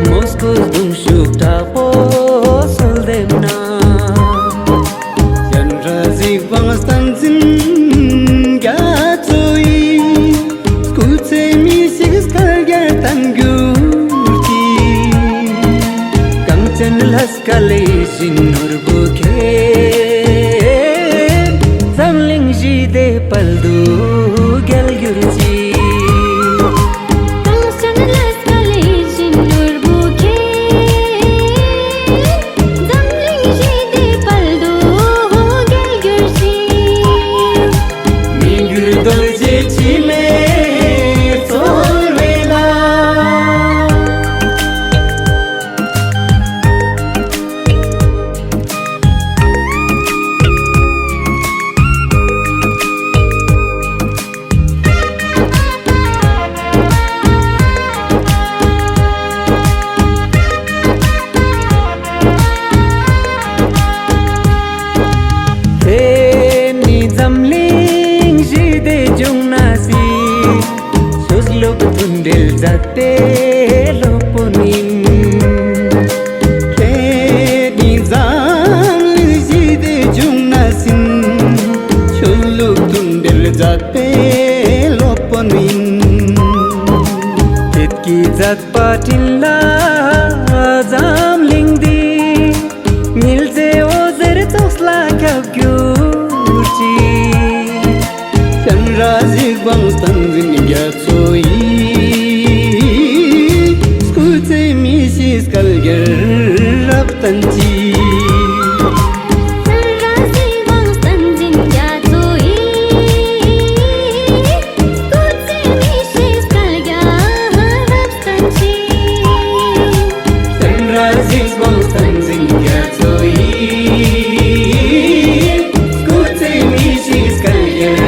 མོས་གུས་གདུང་ཤུགས་དྲག་པོས་གསོལ་འདེབས་ན། སྤྱན་རས་གཟིགས་དབང་བསྟན་འཛིན་རྒྱ་མཚོ་ཡི། སྐུ་ཚེ་མི་ཤིགས་བསྐལ་བརྒྱར་བརྟན་གྱུར་ཅིག། གངས་ཅན་ལྷ་སྐལ་ཡིད་བཞིན་ནོར་བུ་ཁྱེད། འཛམ་གླིང་ཞི་བདེའི་དཔལ་དུ་རྒྱལ་གྱུར་ཅིག། གངས་ཅན་ལྷ་སྐལ་ཡིད་བཞིན་ནོར་བུ་ཁྱེད། འཛམ་གླིང་ཞི་བདེའི་དཔལ་དུ་རྒྱལ་གྱུར་ཅིག། མི་འགྱུར་རྡོ་རྗེ་འཆི་མེད་རྩོལ་བའི་ལྷ། དེ་ནི་འཛམ་གླིང་ཞི་བདེ་འབྱུང་ན་སྲིད། ཆོས་ལུགས་མཐུན་སྒྲིལ་མཛད་པའི་སློབ་དཔོན་ཡིན། དེ་ནི་འཛམ་གླིང་ཞི་བདེ་འབྱུང་ན་སྲིད། ཆོས་ལུགས་མཐུན་སྒྲིལ་མཛད་པའི་སློབ་དཔོན་ཡིན། ཁྱེད་ཀྱིས་མཛད་པ་འཕྲིན་ལས་འཛམ་གླིང་འདི། ཉི་ཟེར་འོད་ཟེར་ཚོགས་ལ་ཁྱབ་གྱུར་ཅིག། སྤྱན་རས་གཟིགས་དབང་བསྟན་འཛིན་རྒྱ་མཚོ་ཡི། སྐུ་ཚེ་མི་ཤིགས་བསྐལ་བརྒྱར་རབ་བརྟན་ཅིག། སྤྱན་རས་གཟིགས་དབང་བསྟན་འཛིན་རྒྱ་མཚོ་ཡི། སྐུ་ཚེ་མི་ཤིགས་བསྐལ་བརྒྱར་རབ་བརྟན་ཅིག། སྤྱན་རས་གཟིགས་དབང་བསྟན་འཛིན་རྒྱ་མཚོ་ཡི། སྐུ་ཚེ་མི་ཤིགས་བསྐལ་བརྒྱར་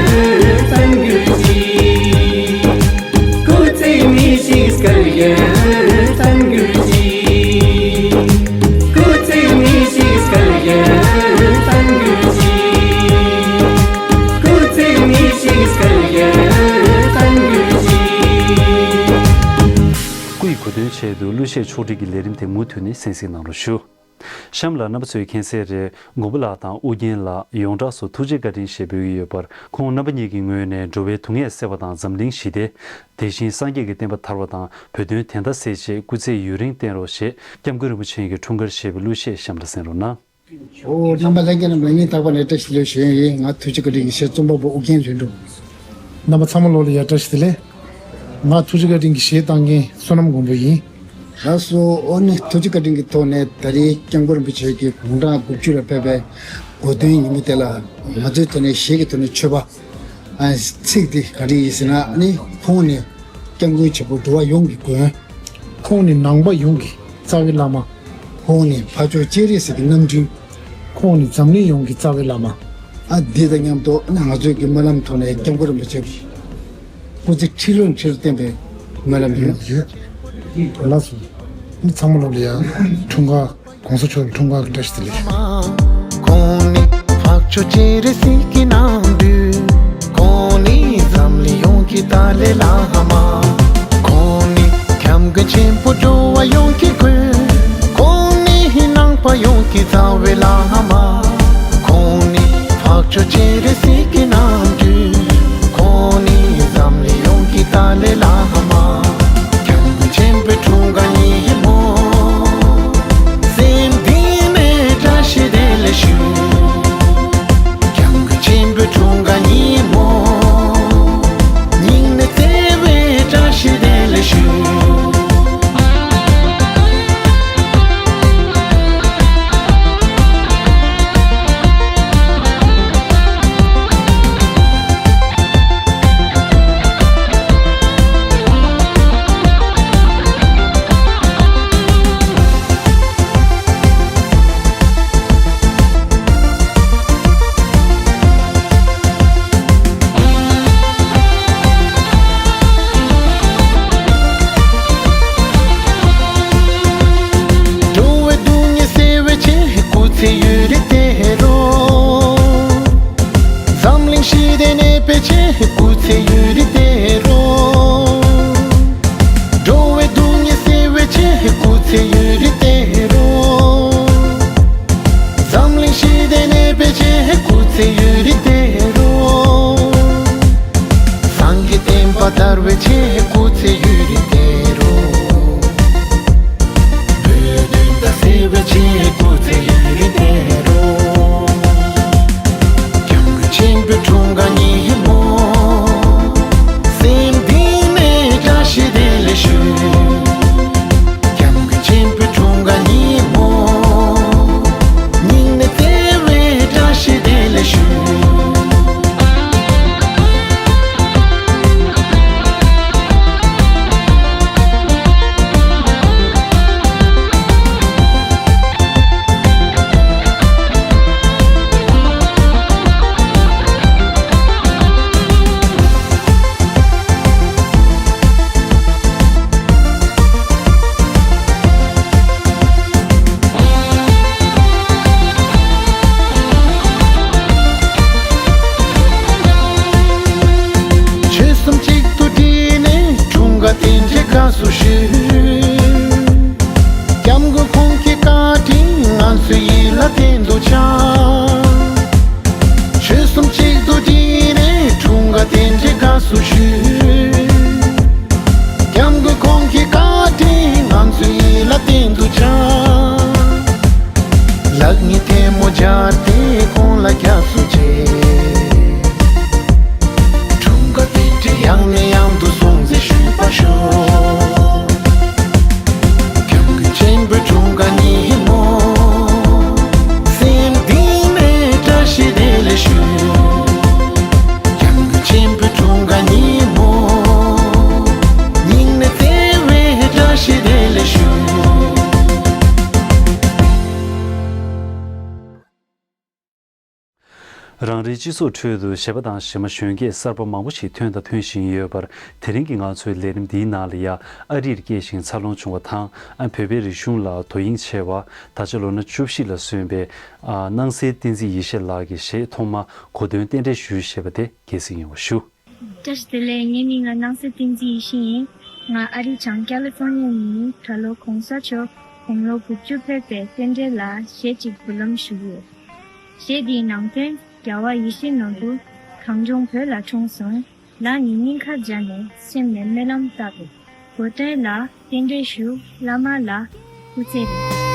བརྟན་གྱུར་ཅིག། སྐུ་ཚེ་མི་ཤིགས་བསྐལ་བརྒྱར་བརྟན་གྱུར་ཅིག། སྐུ་ཚེ་མི་ཤིགས་བསྐལ་བརྒྱར་བརྟན་གྱུར་ཅིག། སྐུ་ཚེ་མི་ཤིགས་བསྐལ་བརྒྱར་བརྟན་གྱུར་ཅིག། སྐུ་ཡི་གོ་སྟོན་ཆེད་དུ་གླུ་གཞས་ཕྱོགས་སྒྲིག་གི་ལས་རིམ་དེ་མུ་མཐུད་ནས་གསན་གཟིགས་གནང་རོགས་ཞུ། གཤམ་ལ་རྣམ་པ་ཚོས་མཁྱེན་གསལ་རེད། མགོན་པོ་ལགས་དང་ཨོ་རྒྱན་ལགས། ཡོངས་གྲགས་སུ་ཐུགས་རྗེ་བཀའ་དྲིན་ཞེས་འབོད་ཀྱི་ཡོད་པར། ཁོང་རྣམ་པ་གཉིས་ཀྱི་ངོས་ནས་འགྲོ་བའི་སྡུག་བསྔལ་སེལ་བ་དང་འཛམ་གླིང་ཞི་བདེ། དེ་བཞིན་སངས་རྒྱས་ཀྱི་བསྟན་པ་དར་བ་དང་བོད་དོན་བདེན་མཐའ་གསལ་ཆེད་སྐུ་ཚེ་ཡུན་རིང་བརྟན་རོགས་ཞེས་སྐྱབས་མགོན་རིན་པོ་ཆེ་གི་འཁྲུངས་སྐར་ཞེས་པའི་གླུ་གཞས་གཤམ་ལ་གསན་རོགས་གནང་། ཨོ། རྣམ་པ་ལྷན་རྒྱས་རྣམས་ལ་ངས་རྟག་པར་ནས་བཀྲ་ཤིས་བདེ་ལེགས་ཞུ་ཡས་ཡིན། ང་ཐུགས་རྗེ་བཀའ་དྲིན་གྱི་གཞས་རྩོམ་པ་པོ་ཨོ་རྒྱན་ལྷུན་གྲུབ། རྣམ་པ་ཚང་མ་ལོ་ལ་ཡ་བཀྲ་ཤིས་བདེ་ལེགས། ང་ཐུགས་རྗེ་བཀའ་དྲིན་གྱི་གཞས་བཏང་མཁན་བསོད་ནམས་མགོན་པོ་ཡིན། ལགས་སོ། ཨོ་ནི་ཐུགས་རྗེ་བཀའ་དྲིན་གྱི་ཐོག་ནས་ད་རེས་སྐྱབས་མགོན་རིན་པོ་ཆེ་གི་དགུང་གྲངས་དགུ་བཅུ་ལ་ཕེབས་པའི་གོ་སྟོན་ཉིན་མོ་དེ་ལ་ང་ཚོའི་ཐོག་ནས་ཞལ་གྱི་ཐོག་ནས་མཆོད་པ། ཨ། ཚིག་དེ་ག་རེ་ཡིན་ཟེར་ན། ཨ་ནི་ཁོང་ནི་སྐྱབས་མགོན་ཆེན་པོ་འགྲོ་བ་ཡོངས་ཀྱི་མགོན། ཁོང་ནི་ནང་པ་ཡོངས་ཀྱི་རྩ་བའི་བླ་མ། ཁོང་ནི་འཕགས་མཆོག་སྤྱན་རས་གཟིགས་ཀྱི་རྣམ་སྤྲུལ། ཁོང་ནི་འཛམ་གླིང་ཡོངས་ཀྱི་རྩ་བའི་བླ་མ། ཨ། འདི་དང་མཉམ་དུ་ང་ཚོའི་གི་སྨོན་ལམ་ཐོག་ནས་སྐྱབས་མགོན་རིན་པོ་ཆེ་སྐུ་ཚེ་ཁྲི་ལོ་ཁྲི་ལོ་བརྟན་པའི་སྨོན་ལམ་ཡོད། ཡོད། ལགས་སོ། ཚང་མ་ལོ་ལ་ཡ་འཁྲུངས་སྐར། གོང་ས་མཆོག་ལ་འཁྲུངས་སྐར་གྱི་བཀྲ་ཤིས་བདེ་ལེགས་ཞུ། ཁོང་ནི་འཕགས་མཆོག་སྤྱན་རས་གཟིགས་ཀྱི་རྣམ་སྤྲུལ། ཁོང་ནི་འཛམ་གླིང་ཡོངས་ཀྱི་ཏཱ་ལའི་བླ་མ། ཁོང་ནི་སྐྱབས་མགོན་ཆེན་པོ་འགྲོ་བ་ཡོངས་ཀྱི་མགོན། ཁོང་ནི་ནང་པ་ཡོངས་ཀྱི་རྩ་བའི་བླ་མ། ཁོང་ནི་འཕགས་མཆོག་སྤྱན་རས་གཟིགས་ཀྱི་རྣམ་སྤྲུལ། ཁོང་ནི་འཛམ་གླིང་ཡོངས་ཀྱི་ཏཱ་ལའི་བླ་མ། སྐྱབས་མགོན་ཆེན་པོའི་འཁྲུངས་སྐར་ཉིན་མོ། སེམས་གཏིང་ནས་བཀྲ་ཤིས་བདེ་ལེགས་ཞུ། སྐྱབས་མགོན་ཆེན་པོའི་འཁྲུངས་སྐར་ཉིན་མོ། སྙིང་ནས་བརྩེ་བའི་བཀྲ་ཤིས་བདེ་ལེགས་ཞུ། འགྲོ་བའི་སྡུག་བསྔལ་སེལ་བའི་ཆེད། སྐུ་ཚེ་ཡུན་རིང་བརྟན་རོགས། འཛམ་གླིང་ཞི་བདེ་གནས་པའི་ཆེད། སྐུ་ཚེ་ཡུན་རིང་བརྟན་རོགས། འགྲོ་བའི་སྡུག་བསྔལ་སེལ་བའི་ཆེད། སྐུ་ཚེ་ཡུན་རིང་བརྟན་རོགས། འཛམ་གླིང་ཞི་བདེ་གནས་པའི་ཆེད། སྐུ་ཚེ་ཡུན་རིང་བརྟན་རོགས། སངས་རྒྱས་བསྟན་པ་དར་བའི་ཆེད། སྐུ་ཚེ་ཡུན་རིང་བརྟན་རོགས། བོད་དོན་དག་སེལ་བའི་ཆེད། སྐུ་ཚེ་ཡུན་རིང་བརྟན་རོགས། སྐྱབས་མགོན་ཆེན་པོའི་འཁྲུངས་སྐར་ཉིན་མོ། སེམས་གཏིང་ནས་བཀྲ་ཤིས་བདེ་ལེགས་ཞུ། སྐྱབས་མགོན་ཆེན་པོའི་འཁྲུངས་སྐར་ཉིན་མོ། སྙིང་ནས་བརྩེ་བའི་བཀྲ་ཤིས་བདེ་ལེགས་ཞུ། ཆོལ་གསུམ་གཅིག་ཏུ་བསྒྲིལ་ནས། འཁྲུངས་སྐར་རྟེན་འབྲེལ་དགའ་སུ་ཞུ། སྐྱབས་མགོན་ཁོང་གི་བཀའ་དྲིན། ང་ཚོའི་ཡིད་ལ་བརྟན་དུ་འཆར། ཆོལ་གསུམ་གཅིག་ཏུ་བསྒྲིལ་ནས། འཁྲུངས་སྐར་རྟེན་འབྲེལ་དགའ་སུ་ཞུ། སྐྱབས་མགོན་ཁོང་གི་བཀའ་དྲིན། ང་ཚོའི་ཡིད་ལ་བརྟན་དུ་འཆར། ལེགས་ཉེས་ཐལ་མོ་སྦྱར་ཏེ། ཁོང་ལ་སྐྱབས་སུ་མཆི། འཁྲུངས་སྐར་རྟེན་འབྲེལ་ཡང་ནས་ཡང་དུ་སྲུང་བརྩི་ཞུས་པར་ཤོག། སྐྱབས་མགོན་ཆེན་པོའི་འཁྲུངས་སྐར་ཉིན་མོ། སེམས་གཏིང་ནས་བཀྲ་ཤིས་བདེ་ལེགས་ཞུ། སྐྱབས་མགོན་ཆེན་པོའི་འཁྲུངས་སྐར་ཉིན་མོ། སྙིང་ནས་བརྩེ་བའི་བཀྲ་ཤིས་བདེ་ལེགས་ཞུ། རང་རེའི་སྤྱི་ཚོགས་ཁྲོད་དུ་གཞས་པ་དང་གཞས་མ་གཞོན་སྐྱེས་གསར་པ་མང་པོ་ཞིག་ཐོན་དང་ཐོན་བཞིན་ཡོད་པར། དེ་རིང་གི་ང་ཚོའི་ལས་རིམ་འདིའི་ནང་ལ་ཡ། ཨ་རིར་སྐྱེས་ཤིང་འཚར་ལོངས་བྱུང་བ་དང་། ཨ། བོད་པའི་རིག་གཞུང་ལ་དོ་དབྱིངས་ཆེ་བ། ད་ཆ་ལོ་ན་བཅུ་བཞི་ལ་སོན་པའི། ཨ། སྣང་གསལ་བསྟན་འཛིན་ཡེ་ཤེས་ལགས་ཀྱིས་གཞས་ཐོག་མ་གོ་སྟོན་རྟེན་འབྲེལ་ཞུས་ཞེས་པ་དེ་རྒྱལ་སྲིད་ཡིན་པ་ཞུ། བཀྲ་ཤིས་བདེ་ལེགས། ངའི་མིང་ལ་སྣང་གསལ་བསྟན་འཛིན་ཡེ་ཤེས་ཡིན། ང་ཨ་རིའི་བྱང་ཀ་ལི་ཧྥོ་ནི་ཡ་ནས་གྲྭ་ལོག་གོང་ས་མཆོག་དགུང་ལོ་དགུ་བཅུ་ཕེབས་པའི་རྟེན་འབྲེལ་ལ་གཞས་གཅིག་འབུལ་ལམ་ཞུ་གི་ཡོད། གཞས་འདིའི་ནང་དོན། རྒྱལ་བ་ཡིད་བཞིན་ནོར་བུ་གངས་ལྗོངས་བོད་ལ་འཁྲུངས་སོང་། ལག་གཉིས་སྙིང་ཁར་སྦྱར་ནས་སེམས་ནས་སྨོན་ལམ་བཏབ་པས། གོ་སྟོན་ལ་རྟེན་འབྲེལ་ཞུ། བླ་མ་ལ་སྐུ་ཚེ་རིང་།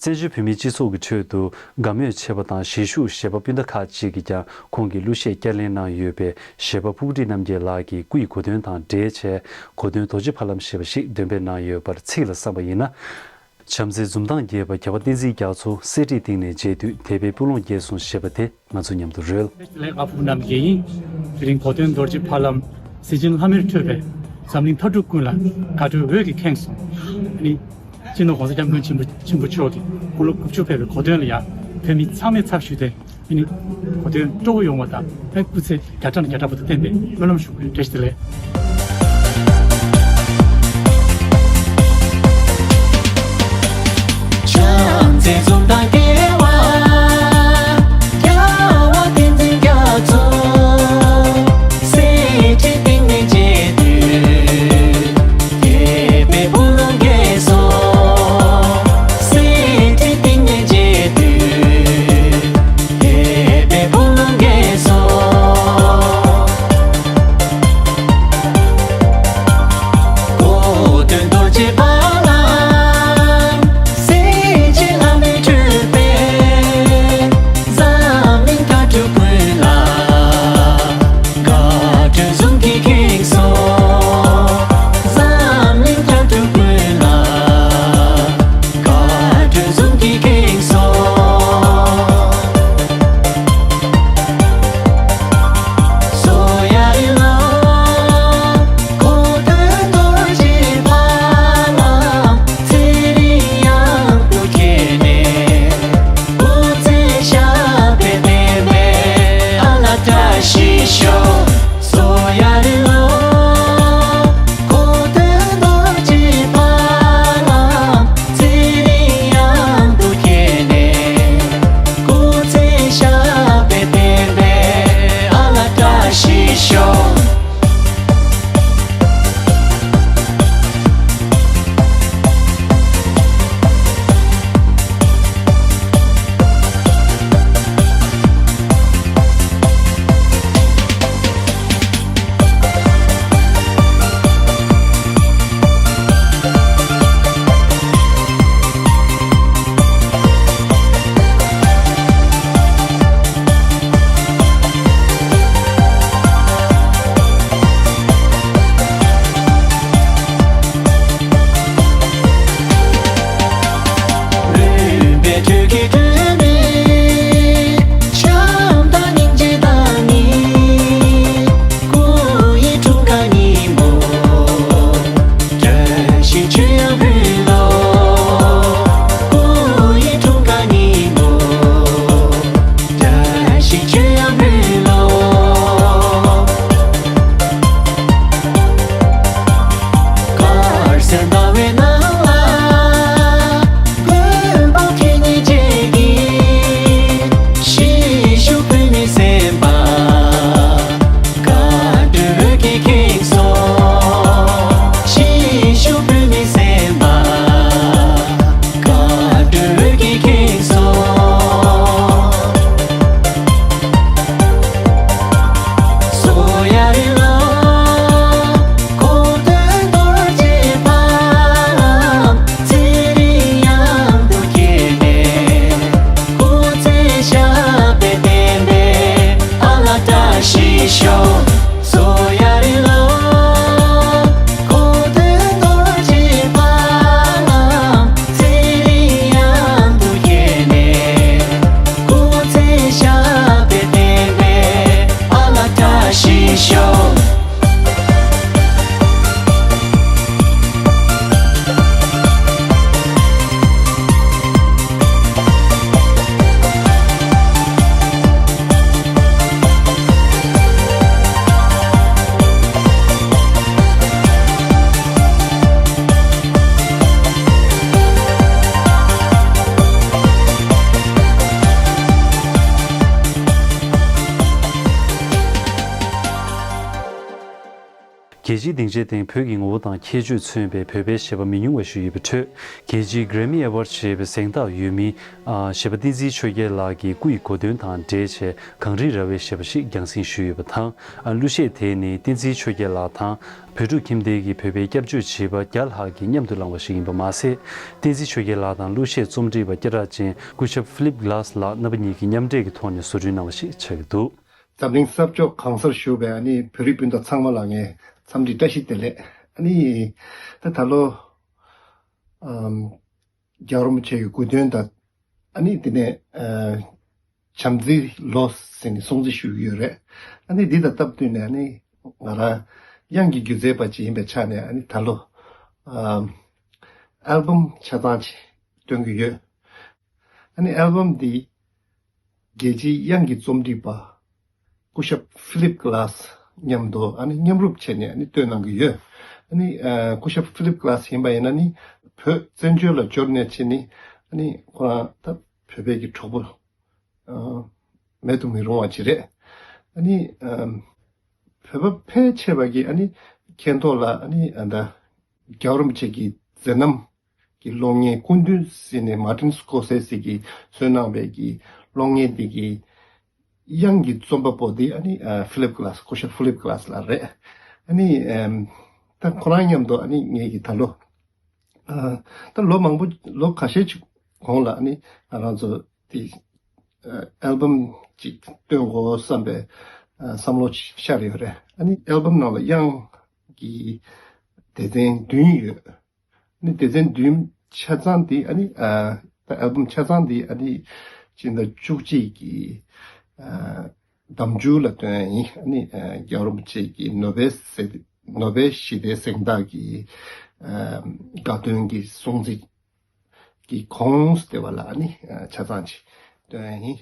བཙན་བྱོལ་བོད་མིའི་སྤྱི་ཚོགས་ཀྱི་ཁྲོད་དུ་དགའ་མོས་ཆེ་བ་དང་གཞིས་བཞུགས་གཞས་པ་སྤུན་ཟླ་ཁག་ཅིག་གིས་ཀྱང་ཁོང་གི་གླུ་གཞས་བསྐྱར་ལེན་གནང་ཡོད་པའི་གཞས་པ་ཕུར་བུ་ཁྲིད་རྣམ་རྒྱལ་ལགས་ཀྱི་སྐུ་ཡི་གོ་སྟོན་དང་འབྲེལ་བྱས་གོ་སྟོན་རྡོ་རྗེ་ཕ་ལམ་ཞེས་པ་ཞིག་འདོན་སྤེལ་གནང་ཡོད་པར་ཚིག་ལ་བསམ་པ་ཡིན་ན། བྱམས་བརྩེའི་འཛུམ་མདངས་རྒྱས་པ་རྒྱལ་བ་བསྟན་འཛིན་རྒྱ་མཚོ་གསེར་ཁྲིའི་གཏིང་ནས་མཇལ་དུས་དད་པའི་སྤུ་ལོང་རྒྱས་སོང་ཞེས་པ་དེ་ང་ཚོ་མཉམ་དུ་རོལ། བཀྲ་ཤིས་བདེ་ལེགས། ང་ཕུར་བུ་རྣམ་རྒྱལ་ཡིན། དེ་རིང་གོ་སྟོན་རྡོ་རྗེ་ཕ་ལམ་གཟི་བྱིན་ལྷམ་མེར་འཁྲོལ་བའི་འཛམ་གླིང་མཐའ་དྲུག་ཀུན་ལ་དགའ་སྤྲོའི་འོད་ཀྱིས་ཁེངས་སོང་། ཨ་ནི་སྤྱི་ནོར་༸གོང་ས་༸སྐྱབས་མགོན་ཆེན་པོ་ཆེན་པོ་མཆོག་གི་དགུང་ལོ་དགུ་བཅུ་ཕེབས་པའི་གོ་སྟོན་ལ་ཡང་བོད་མི་ཚང་མས་ཚབ་ཞུས་ཏེ། ཨ་ནི་གོ་སྟོན་སྤྲོ་བོ་ཡོང་བ་དང་། ཨ་སྐུ་ཚེ་བརྒྱ་ཕྲག་ནས་བརྒྱ་ཕྲག་བར་དུ་བརྟན་པའི་སྨོན་ལམ་ཞུ་གི་ཡོད། བཀྲ་ཤིས་བདེ་ལེགས། བྱམས་བརྩེའི་འཛུམ་མདངས་རྒྱས་པ། རྒྱལ་བ་བསྟན་འཛིན་རྒྱ་མཚོ། གསེར་ཁྲིའི་གཏིང་ནས་མཇལ་དུས། དད་པའི་སྤུ་ལོང་རྒྱས་སོང་། གསེར་ཁྲིའི་གཏིང་ནས་མཇལ་དུས། དད་པའི་སྤུ་ལོང་རྒྱས་སོང་། གོ་སྟོན་རྡོ་རྗེ་ཕ་ལམ། གཟི་བྱིན་ལྷམ་མེར་འཁྲུལ་པའི། རྒྱལ་སྤྱིའི་སྡིངས་ཆའི་སྟེང་བོད་ཀྱི་ངོ་བོ་དང་ཁྱད་ཆོས་མཚོན་པའི་བོད་པའི་གཞས་པ་མི་ཉུང་བ་ཞིག་ཡོད་པའི་ཁྲོད། རྒྱལ་སྤྱིའི་Grammy Award ཞེས་པའི་གཟེངས་རྟགས་ཡོད་མི། ཨ། གཞས་པ་བསྟན་འཛིན་ཆོས་རྒྱལ་ལགས་ཀྱི་སྐུ་ཡི་གོ་སྟོན་དང་འབྲེལ་བྱས་གངས་རིའི་ར་བའི་གཞས་པ་ཞིག་རྒྱང་སྲིང་ཞུས་ཡོད་པ་དང་། ཨ། གླུ་གཞས་དེ་ནི་བསྟན་འཛིན་ཆོས་རྒྱལ་ལགས་དང་། བོད་ཕྲུག་ཁྱིམ་སྡེ་གི་བོད་པའི་སྐྱབས་བཅོལ་བྱིས་པ་བརྒྱ་ལྷག་གིས་མཉམ་དུ་བླངས་པ་ཞིག་ཡིན་པ་མ་ཟད། བསྟན་འཛིན་ཆོས་རྒྱལ་ལགས་དང་གླུ་གཞས་རྩོམ་སྒྲིག་པ་སྐད་གྲགས་ཅན་སྐུ་ཞབས་Philip Glass་ལགས་རྣམ་པ་གཉིས་ཀྱིས་མཉམ་འབྲེལ་གྱི་ཐོག་ནས་བཟོ་སྐྲུན་གནང་བ་ཞིག་ཆགས་ཀྱི་འདུག། འཛམ་གླིང་ས་ཕྱོགས་གང་སར་བཞུགས་པའི་ཨ་ནི་བོད་རིགས་སྤུན་ཟླ་ཚང་མ་ལ་ངས་འཚམས་འདྲི་བཀྲ་ཤིས་བདེ་ལེགས། ཨ་ནི་ད་ད་ལོ་ཨམ་རྒྱལ་བ་རིན་པོ་ཆེ་ཡི་སྐུ་མདུན་དང་། ཨ་ནི་དེ་ནས་ཨ་བྱམས་བརྩེའི་ལོ་ཟེར་ནས་སྲུང་བརྩི་ཞུ་གི་ཡོད་རེད། ཨ་ནི་འདི་དང་སྟབས་བསྟུན་ནས་ཨ་ནི་ང་རང་དབྱངས་ཀྱི་སྒྱུ་རྩལ་པ་ཅིག་ཡིན་པའི་ཆ་ནས། ཨ་ནི་ད་ལོ་ཨམ་ཨལ་བམ་ཆ་ཚང་ཅིག་སྟོན་གྱི་ཡོད། ཨ་ནི་ཨལ་བམ་འདི་རྒྱལ་སྤྱིའི་དབྱངས་ཀྱི་རྩོམ་སྒྲིག་པ་སྐུ་ཞབས་Philip Glass་མཉམ་དུ་ཨ་ནི་མཉམ་རུབ་བྱས་ནས་ཨ་ནི་བཏོན་གནང་གི་ཡོད། ཨ་ནི་ཨ་སྐུ་ཞབས་Philip Glass་ཡིན་པ་ཡིན་ན་ནི་བོད་བཙན་བྱོལ་ལ་འབྱོར་ནས་ཕྱིན་ནི་ཨ་ནི་ཁོ་རང་ད་བོད་པའི་གི་གྲོགས་པོ་ཨ་མེད་དུ་མི་རུང་བ་ཅིག་རེད། ཨ་ནི་ཨ་བོད་པ་ཕལ་ཆེ་བ་གི་ཨ་ནི་མཁྱེན་རྟོགས་ལ་ཨ་ནི་ཨ་ད་རྒྱལ་བ་རིན་པོ་ཆེ་གི་མཛད་རྣམ་གྱི་གློག་བརྙན་སྐུ་མདུན་ཟེར་ནས་Martin Scorsese་གིས་བཟོས་གནང་བའི་གི་གློག་བརྙན་དེ་གི་དབྱངས་ཀྱི་རྩོམ་པ་པོ་དེ་ཨ་ནི་ཨ་Philip Glass། སྐུ་ཞབས་Philip Glass་ལགས་རེད། ཨ་ནི་ཨམ་ད་ཁོ་རང་མཉམ་དུ་ཨ་ནི་ངེད་ཀྱིས་ད་ལོ་ཨ་ད་ལོ་མང་པོ་ལོ་ཁ་ཤས་ཅིག་གོང་ལ་ཨ་ནི་ང་རང་ཚོ་དེ་ཨ་ཨལ་བམ་ཅིག་བཏོན་དགོས་བསམ་པའི་ཨ་བསམ་བློ་ཤར་ཡོད་རེད། ཨ་ནི་ཨལ་བམ་ནང་ལ་དབྱངས་ཀྱི་སྡེ་ཚན་བདུན་ཡོད། ནི་སྡེ་ཚན་བདུན་ཆ་ཚང་འདི་ཨ་ནི་ཨ་ད་ཨལ་བམ་ཆ་ཚང་འདི་ཨ་ནི་སྤྱི་ཟླ་བཅུ་གཅིག་གི་ཨ་ཟླ་མཇུག་ལ་བཏོན་ཡ་ཡིན། ཨ་ནི་ཨ་རྒྱལ་བ་རིན་པོ་ཆེ་གི་ནོ་བེལ་ཟེར་ནོ་བེལ་ཞི་བདེའི་གཟེངས་རྟགས་ཀྱི་ཨ་དགའ་སྟོན་གྱི་སྲུང་བརྩི་གི་གོང་དེ་བ་ལ་ཨ་ནི་ཨ་ཆ་ཚང་ཅིག་བཏོན་ཡ་ཡིན།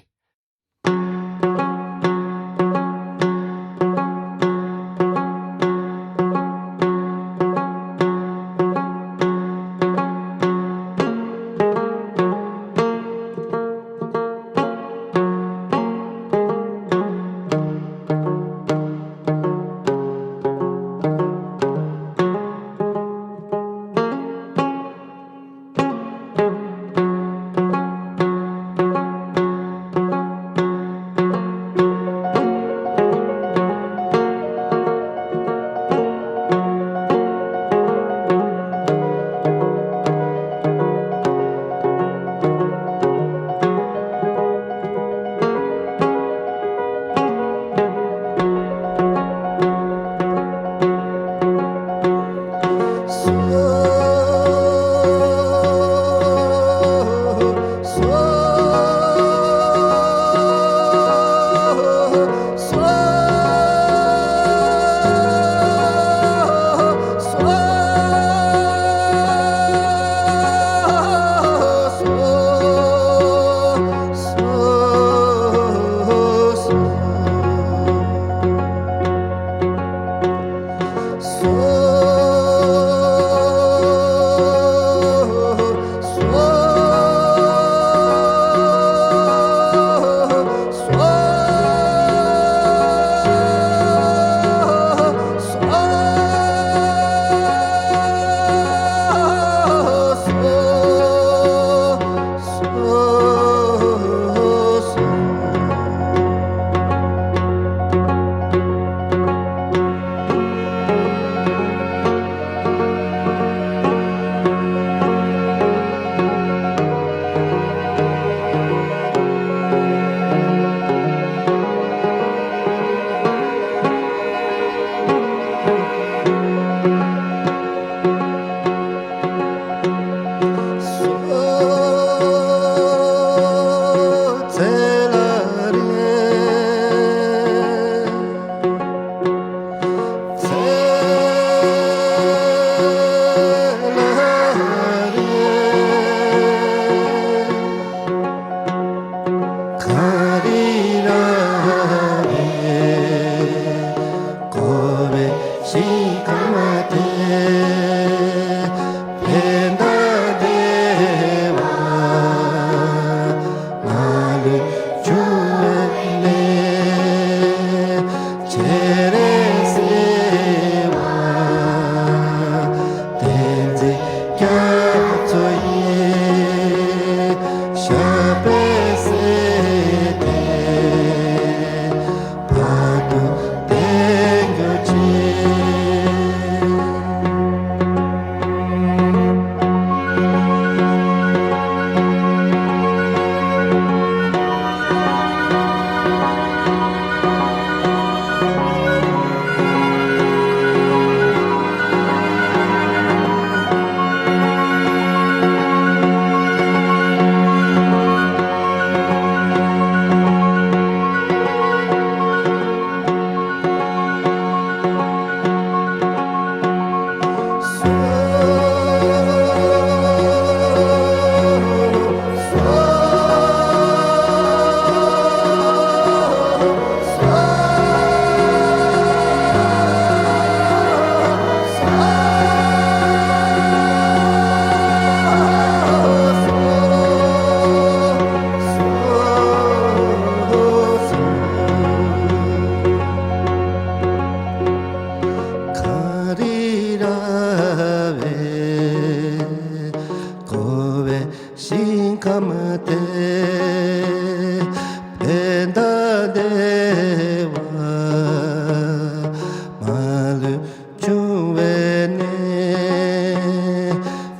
བྱུང་བའི་གནས།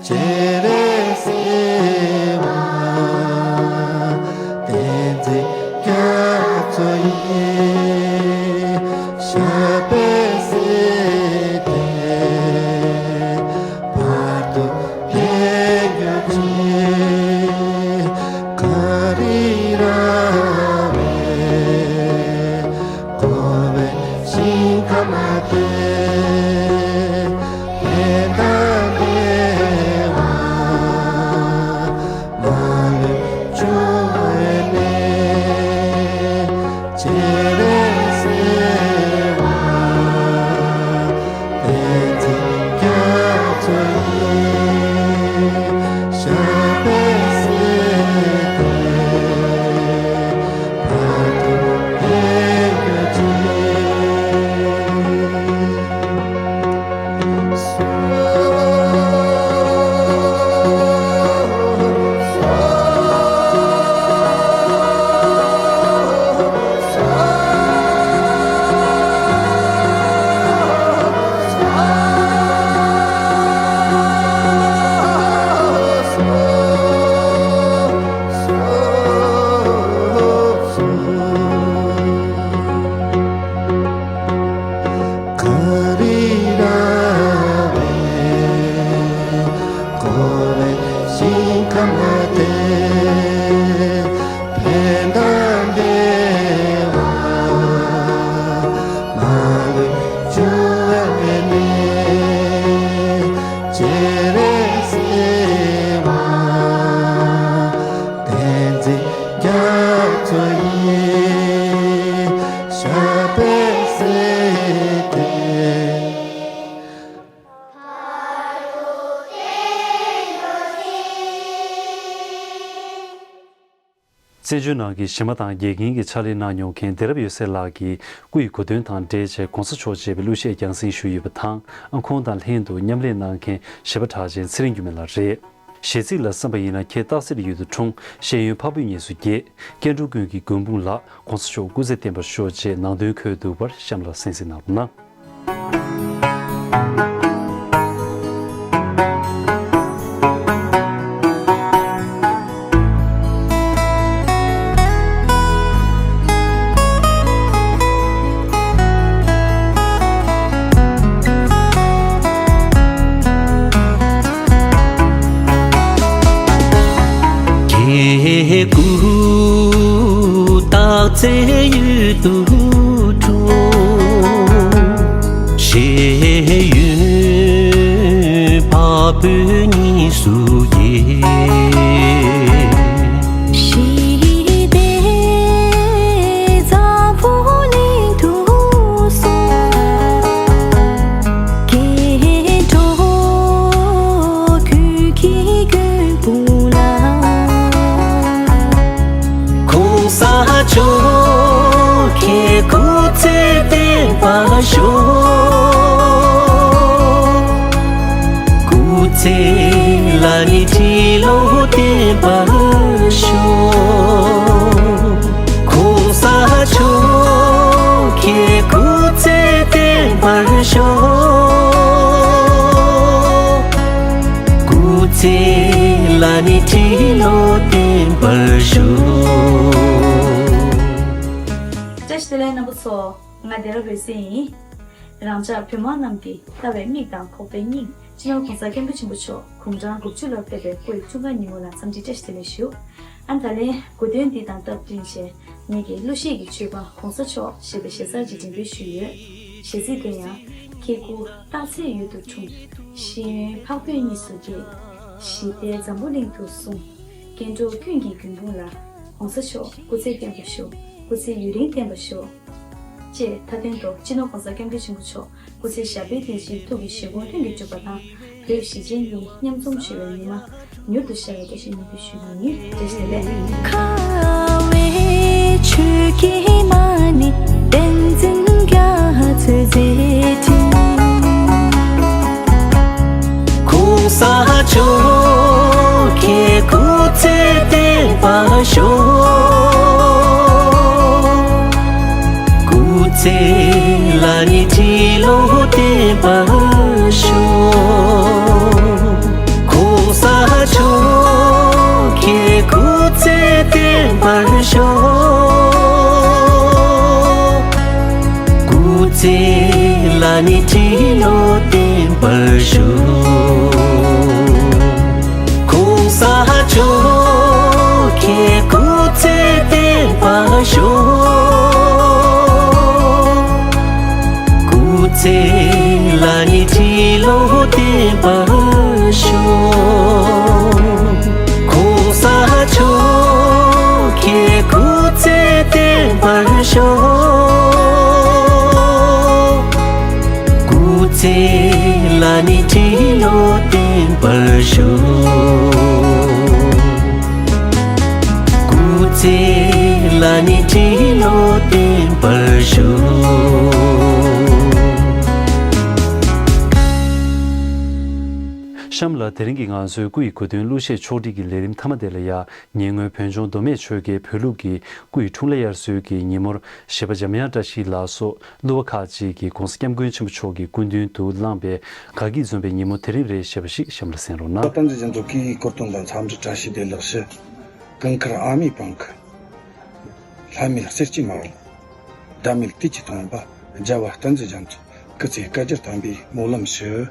སྤྱན་རས་གཟིགས་དབང་བསྟན་འཛིན་རྒྱ་མཚོ་ཡི། ཞབས་པད་སྲིད་མཐའི་བར་དུ་བརྟན་གྱུར་ཅིག། ཀ་རི་ར་བའི་འཁོར་བའི་ཞིང་ཁམས་དེར། ཕན་དང་བདེ་བ་མ་ལུས་འབྱུང་བའི་གནས། སྤྱན་རས་གཟིགས་དབང་བསྟན་འཛིན་རྒྱ་མཚོ་ཡི། ཞབས་པད་སྲིད་མཐའི་བར་དུ་བརྟན་གྱུར་ཅིག། ཀ་རི་ར་བའི་འཁོར་བའི་ཞིང་ཁམས་དེར། ཕན་དང་བདེ་བ་མ་ལུས་འབྱུང་བའི་གནས། སྤྱན་རས་གཟིགས་དབང་བསྟན་འཛིན་རྒྱ་མཚོ་ཡི། ཞབས་པད་སྲིད་མཐའི། བཙན་བྱོལ་ནང་གི་གཞས་མ་དང་དགེ་རྒན་གྱི་ཕྱག་ལས་གནང་མྱོང་མཁན་བདེ་རབ་ཡོད་སའི་ལགས་ཀྱིས་སྐུ་ཡི་གོ་སྟོན་དང་འབྲེལ་བྱས་གོང་ས་མཆོག་ཅེས་པའི་གླུ་གཞས་རྒྱང་སྲིང་ཞུས་ཡོད་པ་དང་། ཁོང་དང་ལྷན་དུ་མཉམ་ལས་གནང་མཁན་གཞས་པ་གྲགས་ཅན་ཚེ་རིང་འགྱུར་མེད་ལགས་རེད། གཞས་ཚིག་ལ་བསམ་པ་ཡིན་ན་ཁྱེད་རྟག་གསལ་ཡུལ་དུ་འཁྲུངས། ཤེས་ཡོན་འཕགས་བོད་གཉིས་སུ་རྒྱས། སྐྱེ་འགྲོ་ཀུན་གྱི་མགོན་དཔུང་ལགས། གོང་ས་མཆོག་སྐུ་ཚེ་བརྟན་པར་ཤོག་ཅེས་ནང་དོན་འཁོད་འདུག་པར་གཤམ་ལ་གསན་གཟིགས་གནང་རོགས་གནང་། སྐྱེ་དགུ་རྟག་འཚེ་ཡུལ་དུ་འཁྲུངས། ཤེས་ཡོན་འཕགས་བོད་གཉིས་སུ་རྒྱས། ཞི་བདེ་འཛམ་བུ་གླིང་དུ་སོང་། སྐྱེ་འགྲོ་ཀུན་གྱི་མགོན་དཔུང་ལགས། གོང་ས་མཆོག་ཁྱེད་སྐུ་ཚེ་བརྟན་པར་ཤོག། སྐུ་ཚེ་ལ་ནི་ཁྲི་ལོ་བརྟན་པར་ཤོག། གོང་ས་མཆོག་ཁྱེད་སྐུ་ཚེ་བརྟན་པར་ཤོག། སྐུ་ཚེ་ལ་ནི་ཁྲི་ལོ་བརྟན་པར་ཤོག། བཀྲ་ཤིས་བདེ་ལེགས་རྣམ་པ་ཚོ། ང་བདེ་རབ་འོད་ཟེར་ཡིན། རང་ཅག་བོད་དམག་རྣམས་ཀྱི་ལྟ་བའི་མིག་དང་ཁོག་པའི་སྙིང་། སྤྱི་ནོར་༸གོང་ས་༸སྐྱབས་མགོན་ཆེན་པོ་མཆོག་དགུང་གྲངས་དགུ་བཅུ་ལ་ཕེབས་པའི་སྐུའི་འཁྲུངས་སྐར་ཉིན་མོ་ལ་འཚམས་འདྲི་བཀྲ་ཤིས་བདེ་ལེགས་ཞུ། ཨ་ནི་ད་ལན་གོ་སྟོན་འདི་དང་སྟབས་བསྟུན་བྱས་ངེད་ཀྱི་གླུ་གཞས་ཀྱི་མཆོད་པ་གོང་ས་མཆོག་ཞེས་པའི་གཞས་གསར་ཅིག་འགྲེམས་སྤེལ་ཞུས་ཡོད། གཞས་ཚིག་དེ་ཡང་། སྐྱེ་དགུ་རྟག་འཚེ་ཡུལ་དུ་འཁྲུངས། ཤེས་ཡོན་འཕགས་བོད་གཉིས་སུ་རྒྱས། ཞི་བདེ་འཛམ་བུ་གླིང་དུ་སོང་། སྐྱེ་འགྲོ་ཀུན་གྱི་མགོན་དཔུང་ལགས། གོང་ས་མཆོག་སྐུ་ཚེ་བརྟན་པར་ཤོག། སྐུ་ཚེ་ཡུན་རིང་བརྟན་པར་ཤོག། ཅེས་མཐའ་དོན་དུ་སྤྱི་ནོར་༸གོང་ས་༸སྐྱབས་མགོན་ཆེན་པོ་མཆོག་སྐུ་ཚེ་ཞབས་པད་བརྟན་ཅིང་ཐུགས་ཀྱི་བཞེད་དགོངས་ལྷུན་གྱིས་གྲུབ་པ་དང་། བོད་གཞིས་བྱེས་གཉིས་མཉམ་འཛོམས་ཞུ་བའི་ཉི་མ་མྱུར་དུ་ཤར་བའི་བཀྲ་ཤིས་སྨོན་འདུན་ཞུ་རྒྱུ་ཡིན། བཀྲ་ཤིས་བདེ་ལེགས། ཁ་བའི་ཆོས་ཀྱི་མ་ཎི་བསྟན་འཛིན་རྒྱ་མཚོའི་མཛད་འཕྲིན། གོང་ས་མཆོག་ཁྱེད་སྐུ་ཚེ་བརྟན་པར་ཤོག། སྐུ་ཚེ་ལ་ནི་ཁྲི་ལོ་བརྟན་ པར་ཤོག་གོང་ས་མཆོག་གི་སྐུ་ཚེ་བརྟན་པར་ཤོག་སྐུ་ཚེ་ལ་ནི་ཁྲི་ལོ་བརྟན་པར་ཤོག་གོང་ས་མཆོག་གི་སྐུ་ཚེ་བརྟན་པར་ཤོག་སྐུ་ཚེ་ལ་ནི་ཁྲི་ལོ་བརྟན་པར་ཤོག་སྐུ་ཚེ་ལ་ནི་ཁྲི་ལོ་བརྟན་པར་ཤོག་གཤམ་ལ་དེ་རིང་གི་ང་ཚོའི་སྐུ་ཡི་གོ་སྟོན་གླུ་གཞས་ཕྱོགས་སྒྲིག་གི་ལས་རིམ་མཐའ་མ་དེ་ལ་ཡ། ཉེ་སྔོན་བོད་ལྗོངས་མདོ་སྨད་ཆོལ་ཁའི་བོད་ལུགས་ཀྱི་སྐུ་ཡི་འཁྲུངས་ལྷ་དབྱར་གསོལ་གྱི་ཉིན་མོར་གཞས་པ་འཇམ་དབྱངས་བཀྲ་ཤིས་ལགས་སོགས་གླུ་བ་ཁག་ཅིག་གིས་༸གོང་ས་༸སྐྱབས་མགོན་ཆེན་པོ་མཆོག་གི་སྐུ་མདུན་དུ་བླངས་པའི་དགའ་སྐྱིད་འཛོམས་པའི་ཉིན་མོ་དེ་རིང་རེད་ཞེས་པ་ཞིག་གཤམ་ལ་གསན་རོགས་གནང་། བསྟན་འཛིན་རྒྱ་མཚོ་སྐུ་ཡི་སྐུ་གདུང་ལ་འཚམས་འདྲི་བཀྲ་ཤིས་བདེ་ལེགས་ཞུ། གངས་དཀར་ཨ་མའི་པང་ཁ། ལྷ་མིའི་གསེར་གྱི་མར་ལ། ཟླ་མེད་དུས་ཀྱི་སྟོན་པ། རྒྱལ་བ་བསྟན་འཛིན་རྒྱ་མཚོ་སྐུ་ཚེ་བསྐལ་བརྒྱར་བརྟན་པའི་སྨོན་ལམ་ཞུ།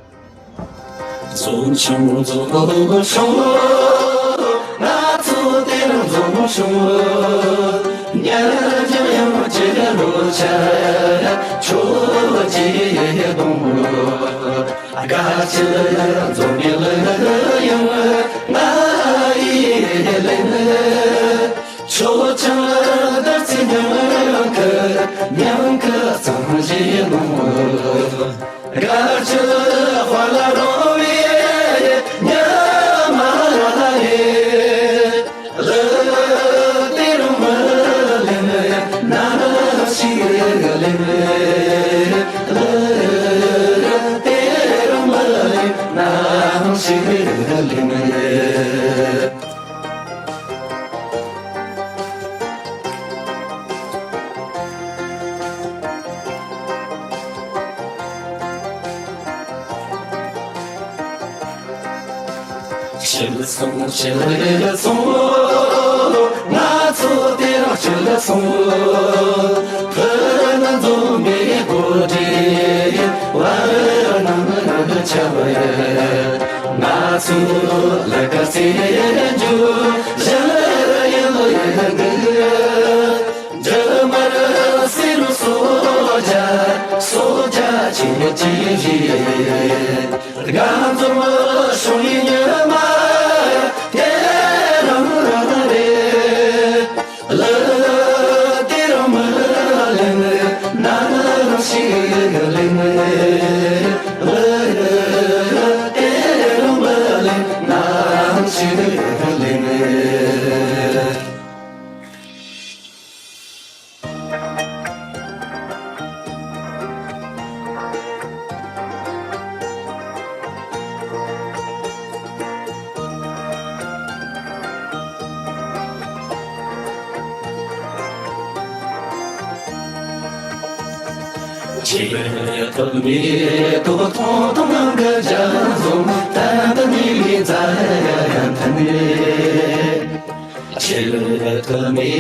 ཕྱིར་སོང་ཕྱིར་སོང་། ང་ཚོ་དེ་རིང་ཕྱིར་སོང་། ཕུ་ནུ་འཛོམས་པའི་གོ་སྒྲིག་བར་སྣང་ཆ་བ། ང་ཚོ་ལ་དཀར་སེར་འཇུ་ཞལ་ཡང་ཡང་འདུག་རྒྱ་དམར་སེར་སོག་རྒྱ་སོག་རྒྱ་ཆེན་གྱི་རིགས། རྒྱ་མཚོ་མི་ཤོང་ཡི་ཉི་མ་དེ་རང་རེད། ལ་དེ་རང་མི་ལེན་ན་ཞིག་ལེན། ལ་དེ་རང་མི་ལེན་ན་ཞིག་ལེན། ཆེས་ཐོག་མའི་ཐོག་ཐོག་ཐོག་ངང་གི་འཇའ་འཛོམས་ད་ལྟ་ནི་མི་ཛ་ཡ་ཡ་ཐ་ནི། ཆེས་ཐོག་མའི་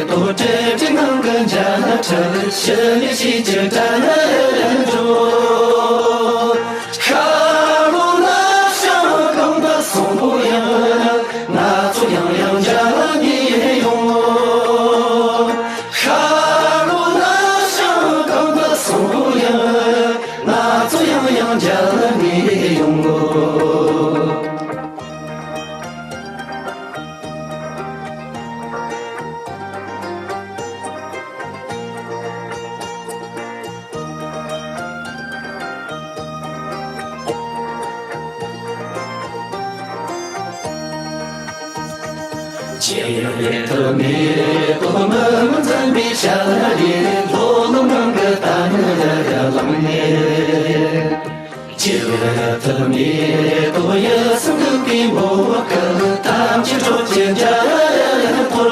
ཐོག་བྲེལ་བྲེལ་ངང་གི་འཇའ་ཁྲ་ཞི་ལི་ཞི་ཅི་དྲ་འགྲོ། ཤར་ལྷོ་ནུབ་བྱང་གང་དུ་སོང་ཡང་ང་ཚོ་ཡང་ཡང་མཇལ་ནི་ཡོང་། ཤར་ལྷོ་ནུབ་བྱང་གང་དུ་སོང་ཡང་ང་ཚོ་ཡང་ཡང་མཇལ་ནི་ཡོང་། ཆེས་ཐོག་མའི་ཐོག་མི་མི་འཛམ་པའི་ཤར་ལྷོ་ནུབ་གང་གི་ད་ནི་ཡ་ལང་ནས། ཆེས་ཐོག་མའི་ཐོག་ཡ་སེང་གེ་མོ་གི་ཐམས་ཅད་སྤྲོ་ཆེན་འཇའ་འཐོར།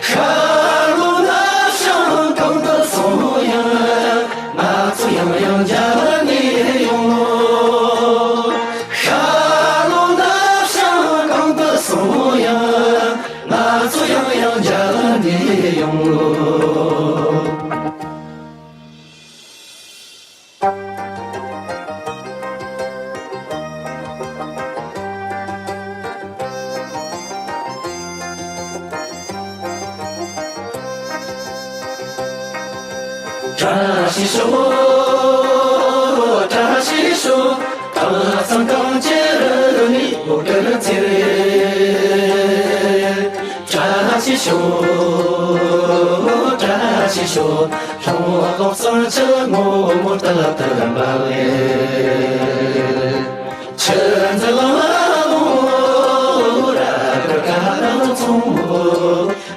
ཤར་ལྷོ་ནུབ་བྱང་གང་དུ་སོང་ཡང་ང་ཚོ་ཡང་ཡང་མཇལ་ནི་ཡོང་། ཤར་ལྷོ་ནུབ་བྱང་གང་དུ་སོང་ཡང་ང་ཚོ་ཡང་ཡང་མཇལ་ནི་ཡོང་། བཀྲ་ཤིས་ཤོག་བཀྲ་ཤིས་ཤོག་ད་ཚང་གང་ཅི་རུ་ནི་འོ་ཀར་ཚེ། བཀྲ་ཤིས་ཤོག་བཀྲ་ཤིས་ཤོག་ལྷོ་ལོག་སང་ཆ་ངོ་མོ་ཏ་ཏ་འབར་ལེ། ཆུ་འཛིན་ལ་ལོ་ར་ཀ་ཀ་ན་ཚོང་།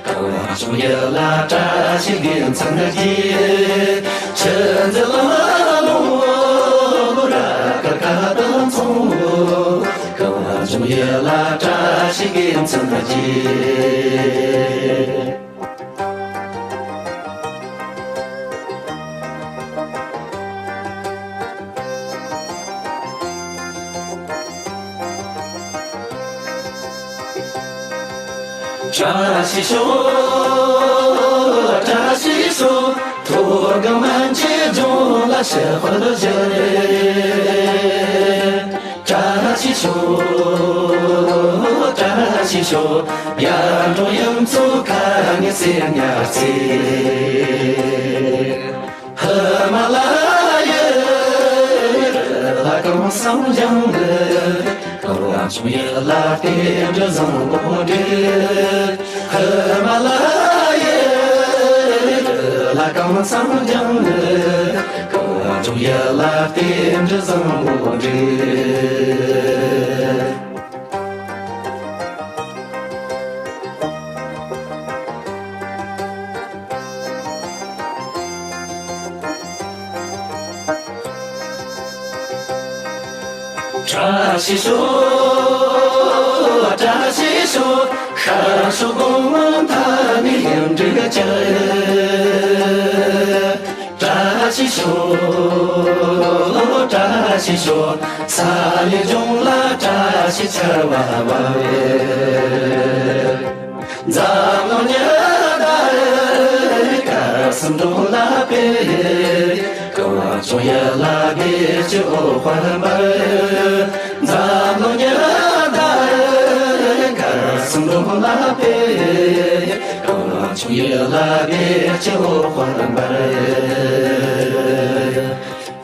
གང་བྱུང་ཡུལ་ལ་བཀྲ་ཤིས་དགེ་མཚན་གྱིས། ཆུ་འཛིན་ལ་ལོ་ར་ཀ་ཀ་དང་མཚུངས། གང་བྱུང་ཡུལ་ལ་བཀྲ་ཤིས་དགེ་མཚན་གྱིས། བཀྲ་ཤིས་ཤོག་བཀྲ་ཤིས་ཤོག་ཐོག་གི་སྨན་གྱི་ལྗོངས་ལ་ཕྱི་དཔལ་བཞད། བཀྲ་ཤིས་ཤོག་བཀྲ་ཤིས་ཤོག་ཡར་འབྲོག་གཡུ་མཚོ་ཁ་ནས་སེར་ཉ་རྩེ། ཧི་མ་ལ་ཡའི་རི་ལ་གང་སང་ལྗང་ནི། གང་བྱུང་ཡུལ་ལ་རྟེན་འབྲེལ་བཟང་པོ་འདྲེས། ཧི་མ་ལ་ཡའི་རི་ལ་གང་སང་ལྗང་ནི། གང་བྱུང་ཡུལ་ལ་རྟེན་འབྲེལ་བཟང་པོ་འདྲེས། བཀྲ་ཤིས་ཤོག་བཀྲ་ཤིས་ཤོག་ཤར་ཕྱོགས་གོང་མ་མཐའ་ནས་ཡུམ་འདྲེན་བྱ། བཀྲ་ཤིས་ཤོག་བཀྲ་ཤིས་ཤོག་ས་ལེ་ལྗོངས་ལ་བཀྲ་ཤིས་ཆར་བ་བབས། འཛམ་གླིང་ཉི་ཟླ་རེ་སྐར་གསུམ་སྒྲོན་ལ་སྤེལ། གང་བྱུང་ཡུལ་ལ་བདེ་སྐྱིད་འོད་དཔག་འབར། འཛམ་གླིང་ཉི་ཟླ་རེ་སྐར་གསུམ་སྒྲོན་ལ་སྤེལ། གང་བྱུང་ཡུལ་ལ་བདེ་སྐྱིད་འོད་དཔག་འབར།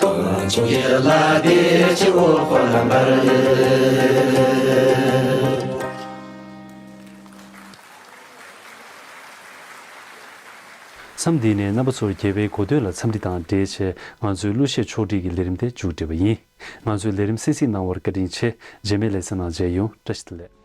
གང་བྱུང་ཡུལ་ལ་བདེ་སྐྱིད་འོད་དཔག་འབར། མཚམས་འདི་ནས་རྣམ་པ་ཚོར་རྒྱལ་བའི་གོ་སྟོན་ལ་འཚམས་འདྲི་དང་འབྲེལ་བྱས། ང་ཚོའི་གླུ་གཞས་ཕྱོགས་སྒྲིག་གི་ལས་རིམ་དེ་མཇུག་སྒྲིལ་བ་ཡིན། ང་ཚོའི་ལས་རིམ་གསན་གཟིགས་གནང་བར་བཀའ་དྲིན་ཆེ། རྗེས་མའི་ལེ་ཚན་ནང་མཇལ་ཡོང་། བཀྲ་ཤིས་བདེ་ལེགས།